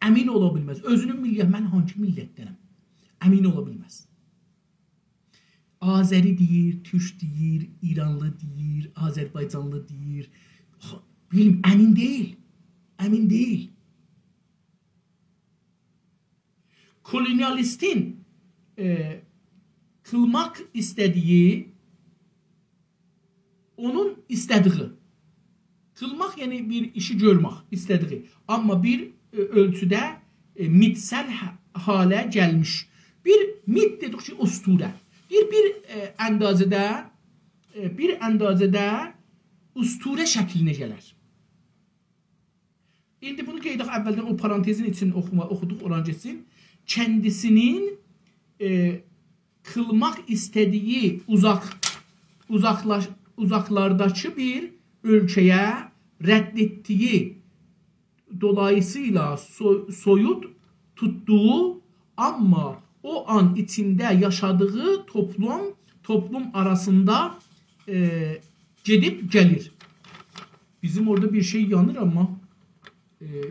امین اولا بیلمز. اؤزونون میللیت، «من هانگی میللتدنم؟» امین اولا بیلمز. آذری دئییر، تورک دئییر، ایرانلی دئییر، آذربایجانلی دئییر. خو-، بیلم-، امین دئییل. امین دئییل. کولونیالیستین، ائ، قیلماق ایسته‌دیگی، اونون ایسته‌دیگی. قیلماق، یعنی بیر ایشی گؤرمک ایسته‌دیگی. آمما بیر، ائ، اؤلچوده، ائ، میتسل ح-، حاله گلمیش. بیر میت دئدیک کی، اسطوره. بیر، بیر، ائ، اندازه‌ده، ائ، بیر اندازه‌ده اسطوره شکلینه گلر. ایندی بونو قئیداق، اولدن او پارانتزین ایچینی اوخوما-، اوخودوق، اوران گئتسین. کندیسینین، ائ، قیلماق ایسته‌دیگی اوزاق، اوزاقلاش-، اوزاقلارداکی بیر اؤلکه‌یه رد ائتدیگی دولاییسییلا سو-، سویوت توتدوغو، آمما او آن ایچینده یاشادیغی توپلوم، توپلوم آراسیندا، ائ، گئدیب گلیر. بیزیم اورادا بیر شئی یانیر، آمما، ائ،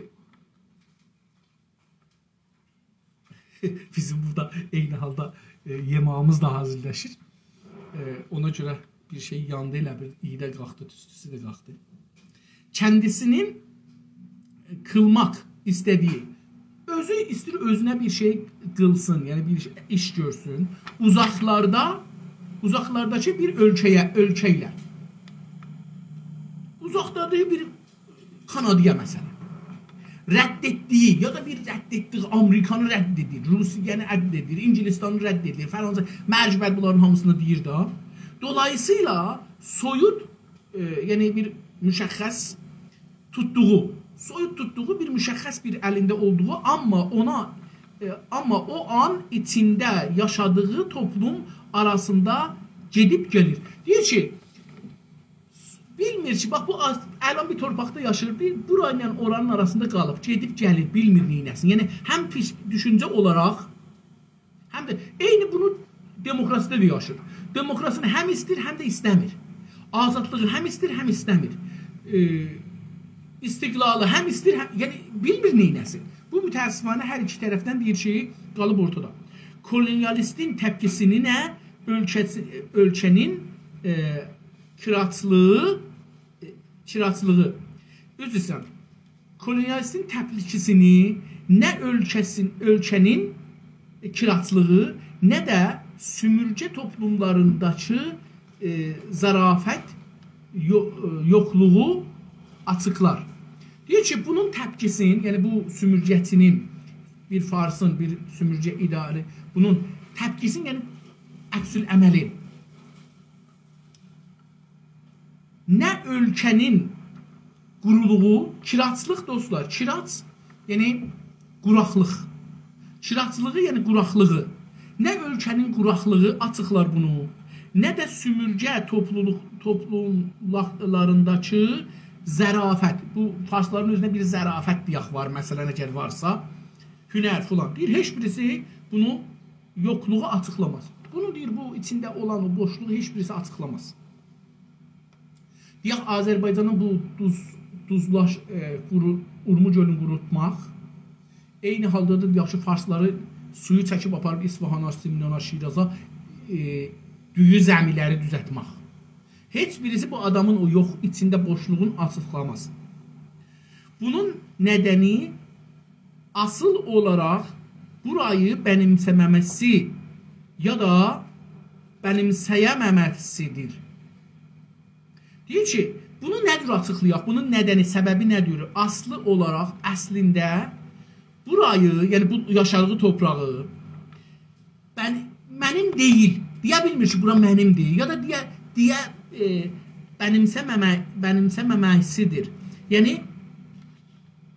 بیزیم بورادا عینی حالدا، ائ، یئماغیمیز دا حاضیرلاشیر. ائ، اونا گؤره بیر شئی یاندی، ائله بیل ایی دا قالخدی، توستوسو ده قالخدی. کندیسینین قیلماق ایسته‌دیگی، اؤزو ایسته‌ییر اؤزونه بیر شئی قیلسین، یعنی بیر ایش گؤرسون. اوزاقلاردا، اوزاقلارداکی بیر اؤلکه‌یه، اؤلکه ایله. اوزاقدادیر بیر کانادایا، مثلا. رد ائتدیگی، یا دا بیر رد ائتدیگی، آمریکانی رد ائدیر، روسیه‌نی رد ائدیر، انگلستانی رد ائدیر، فرانسه، مرگ بر بونلارین هامیسینی دئییر ده. دولاییسییلا سویوت، ائ، یعنی بیر مشخص توتدوغو، سویوت توتدوغو بیر مشخص بیر الینده اولدوغو، آمما اونا، ائ، آمما او آن ایچینده یاشادیغی توپلوم آراسیندا گئدیب گلیر. دئییر کی، بیلمیر کی، باخ، بو آ-، الان بیر تورپاقدا یاشاییر، بیر بورا ایله اورانین آراسیندا قالیب، گئدیب گلیر، بیلمیر نئینه‌سین. یعنی، هم فیز-، دوشونجه اولاراق، هم ده عینی بونو دموکراسیده ده یاشیر. دموکراسینی هم ایسته‌ییر، هم ده ایسته‌میر. آزادلیغی هم ایسته‌ییر، هم ایسته‌میر. ائ، استقلالی هم ایسته‌ییر، هم، یعنی، بیلمیر نئینه‌سین. بو، متأسفانه، هر ایکی طرفدن دئییر کی، قالیب اورتادا. کولونیالیستین تپکیسینی نه اؤلکه‌سی، اؤلکه‌نین، ائ، کیراجلیغی، ائ، کیراجلیغی، عذر ایسته‌ییرم، کولونیالیستین تپکیسینی نه اؤلکه‌سین، اؤلکه‌نین، ائ، کیراجلیغی، نه ده سومورگه توپلوملارینداکی، ائ، ظرافت یو-، ائ، یوخلوغو آچیقلار. دئییر کی، بونون تپکیسین، یعنی بو سومورگه‌چی‌نین بیر فارسین، بیر سومورگه اداره، بونون تپکیسین، یعنی عکس‌العملی. نه اؤلکه‌نین قورولوغو، کیراجلیق دوستلار، کیراج، یعنی قوراقلیق. کیراجلیغی، یعنی قوراقلیغی. نه اؤلکه‌نین قوراقلیغی آچیقلار بونو، نه ده سومورگه توپلولوق، توپلوملارینداکی ظرافت. بو فارسلارین اؤزونه بیر ظرافت دئیک وار، مثلا، اگر وارسا، هنر فلان. دئییر، هئچ بیریسی بونو یوخلوغو آچیقلاماز. بونو دئییر، بو ایچینده اولان او بوشلوغو هئچ بیریسی آچیقلاماز. دئیک، آذربایجانین بو دوز، دوزلاش، ائ، قورو، اورمو گؤلون قوروتماق، عینی حالدا دا، یاخشی، فارسلاری سویو چکیب آپاریب اصفهانا، سمنانا، شیرازا، ائ، دویو زمی‌لری دوزلتمک. هئچ بیریسی بو آدامین او یوخ، ایچینده بوشلوغون آچیقلاماز. بونون ندنی اصل اولاراق بورایی بنیمسه‌مه‌مه‌سی یا دا بنیمسه‌یه‌مه‌مه‌سی‌دیر. دئییر کی، بونو نه جور آچیقلایاق؟ بونون ندنی، سببی نه‌دیر؟ اصلی اولاراق، اصلینده بورایی، یعنی بو یاشادیغی تورپاغی، بن، منیم دئییل. دئیه بیلمیر کی، بورا منیمدیر. یا دا دئیه، دئیه، ائ، بنیمسه‌مه‌مه، بنیمسه‌مه‌مه‌سی‌دیر. یعنی،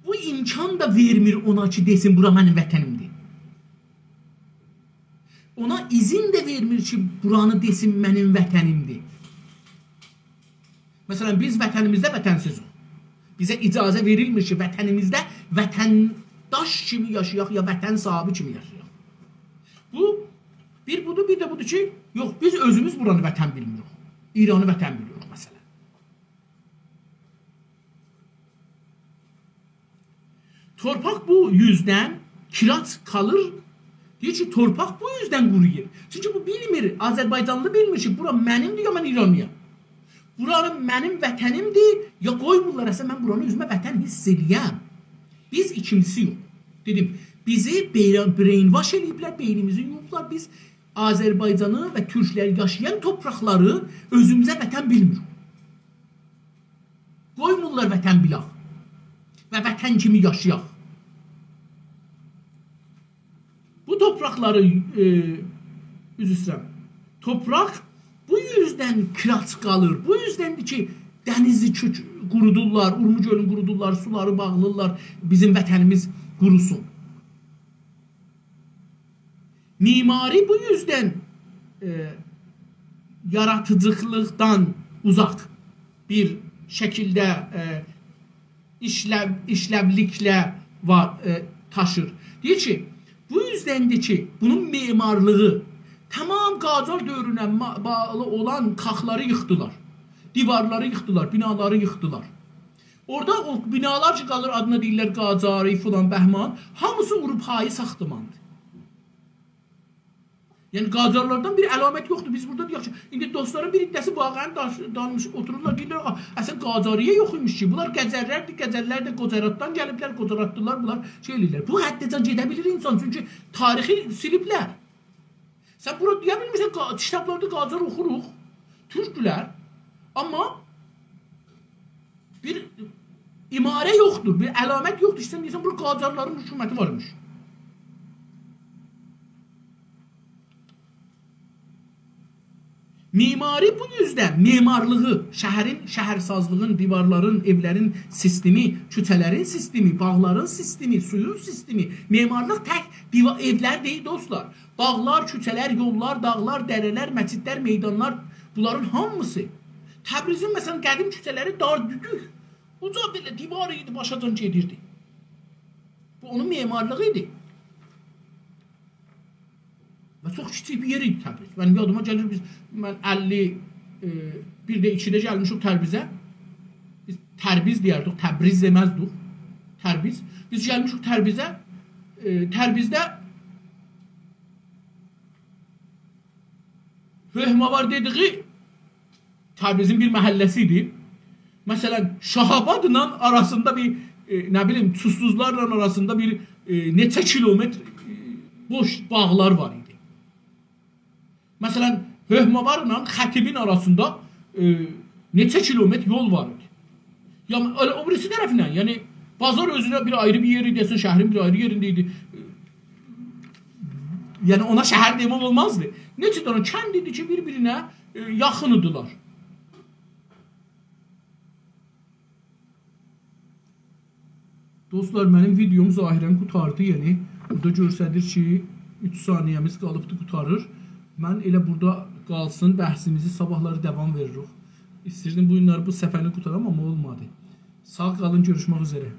بو امکان دا وئرمیر اونا کی، دئسین، بورا منیم وطنیمدیر. اونا اذن ده وئرمیر کی، بورانی دئسین، منیم وطنیمدیر. مثلا، بیز وطنیمیزده وطن‌سیزیک. بیزه اجازه وئریلمیر کی، وطنیمیزده وطنداش کیمی یاشایاق، یا وطن صاحیبی کیمی یاشایاق. بو، بیر بودور، بیر ده بودور کی، یوخ، بیز اؤزوموز بورانی وطن بیلمیریک. ایرانی وطن بیلیریک، مثلا. تورپاق بو یوزدن کیراج قالیر. دئییر کی، تورپاق بو یوزدن قورویور. چونکی بو بیلمیر، آذربایجانلی بیلمیر کی، بورا منیمدیر، یا من ایرانلی‌یام. بورا منیم وطنیمدیر، یا قویمورلار اصلا من بورانی اؤزومه وطن حیس ائله‌یم. بیز ایکینجی‌سی‌یوخ. دئدیم، بیزی بئیرن، brainwash ائله‌ییبلر، بئینیمیزی یویوبلار. بیز آذربایجانی و تورکلر یاشایان تورپاقلاری اؤزوموزه وطن بیلمیریک. قویمورلار وطن بیلک و وطن کیمی یاشایاق. بو تورپاقلاری، ائ، عذر ایسته‌ییرم، تورپاق بو یوزدن کیراج قالیر. بو یوزدندیر کی، دنیزی کؤک، قورودورلار، اورمو گؤلون قورودورلار، سولاری باغلیرلار، بیزیم وطنیمیز قوروسون. معماری بو یوزدن، ائ، یارادیجیلیقدان اوزاق بیر شکیلده، ائ، ایشلو، ایشلولیکله وار، ائ، تاشیر. دئییر کی، بو یوزدندیر کی، بونون معمارلیغی تمام قاجار دؤورونه ما، باغلی اولان کاخلاری ییخدیلار. دیوارلاری ییخدیلار، بینالاری ییخدیلار. اورادا او بینالار کی قالیر، آدینا دئییرلر قاجاری، فلان، بهمان، هامیسی آوروپایی ساختماندیر. یعنی، قاجارلاردان بیر علامت یوخدور. بیز بورادا دئیک کی، ایندی دوستلارین بیر حیصه‌سی واقعا داش، دانمیش اوتورورلار، دئییرلر، «آ، اصلا قاجاریه یوخ ایمیش کی، بونلار قزل‌لردیر، قزل‌لر ده گجراتدان گلیبلر، گجراتلیلار بونلار شئی ائله‌ییرلر.» بو حده‌جن گئده بیلیر اینسان، چونکی تاریخی سیلیبلر. سن بورا دئیه بیلمیرسن، قا، کیتابلاردا قاجار اوخوروق، تورکدولر، آمما بیر اماره یوخدور، بیر علامت یوخدور کی، سن دئیه‌سن، بورا قاجارلارین حکومتی وارمیش. معماری بو یوزدن، معمارلیغی، شهرین، شهرسازلیغین، دیوارلارین، ائولرین سیستمی، کوچه‌لرین سیستمی، باغلارین سیستمی، سویون سیستمی، معمارلیق تک دیوا، ائولر دئییل، دوستلار. باغلار، کوچه‌لر، یوللار، داغلار، دره‌لر، مسجدلر، میدانلار، بونلارین هامیسی. تبریزین، مثلا، قدیم کوچه‌لری دار دوکوک، اوجا بئله دیوار ایدی، باشاجان گئدیردی. بو اونون معمارلیغی ایدی. و چوخ کیچیک بیر یئر ایدی تبریز. منیم یادیما گلیر، بیز، من اللی، ائ، بیر ده ایکیده گلمیشیک تبریزه. بیز تربیز دئیردیک، تبریز دئمزدیک. تربیز. بیز گلمیشیک تربیزه. ائ، تربیزده هؤکماوار دئدیگی تبریزین بیر محله‌سی ایدی. مثلا، شاه‌آبادلا آراسیندا بیر، ائ، نه بیلیم، چوسلوزلارلا آراسیندا بیر، ائ، نئچه کیلومتر، ائ، بوش باغلار وار ایدی. مثلا، هؤکماوارلا خطیبین آراسیندا، ائ، نئچه کیلومتر یول وار ایدی. یا، ائله او بیریسی طرفیندن، یعنی، بازار اؤزونه بیر آیری بیر یئر ایدی، اصلا شهرین بیر آیری یئرینده ایدی. یعنی اونا شهر دئمک اولمازدی. نئچه دنه کند ایدی کی، بیر-بیرینه، ائ، یاخین ایدیلر. دوستلار، منیم ویدئوم ظاهراً قوتاردی. یعنی بورادا گؤستریر کی، اوچ ثانیه‌میز قالیبدی، قوتاریر. من ائله بورادا قالسین، بحثیمیزی صاباحلاری داوام وئرریک. ایستیردیم بو گونلری بو صفحه‌نی قوتارام، آمما اولمادی. ساغ قالین، گؤروشمک اوزره.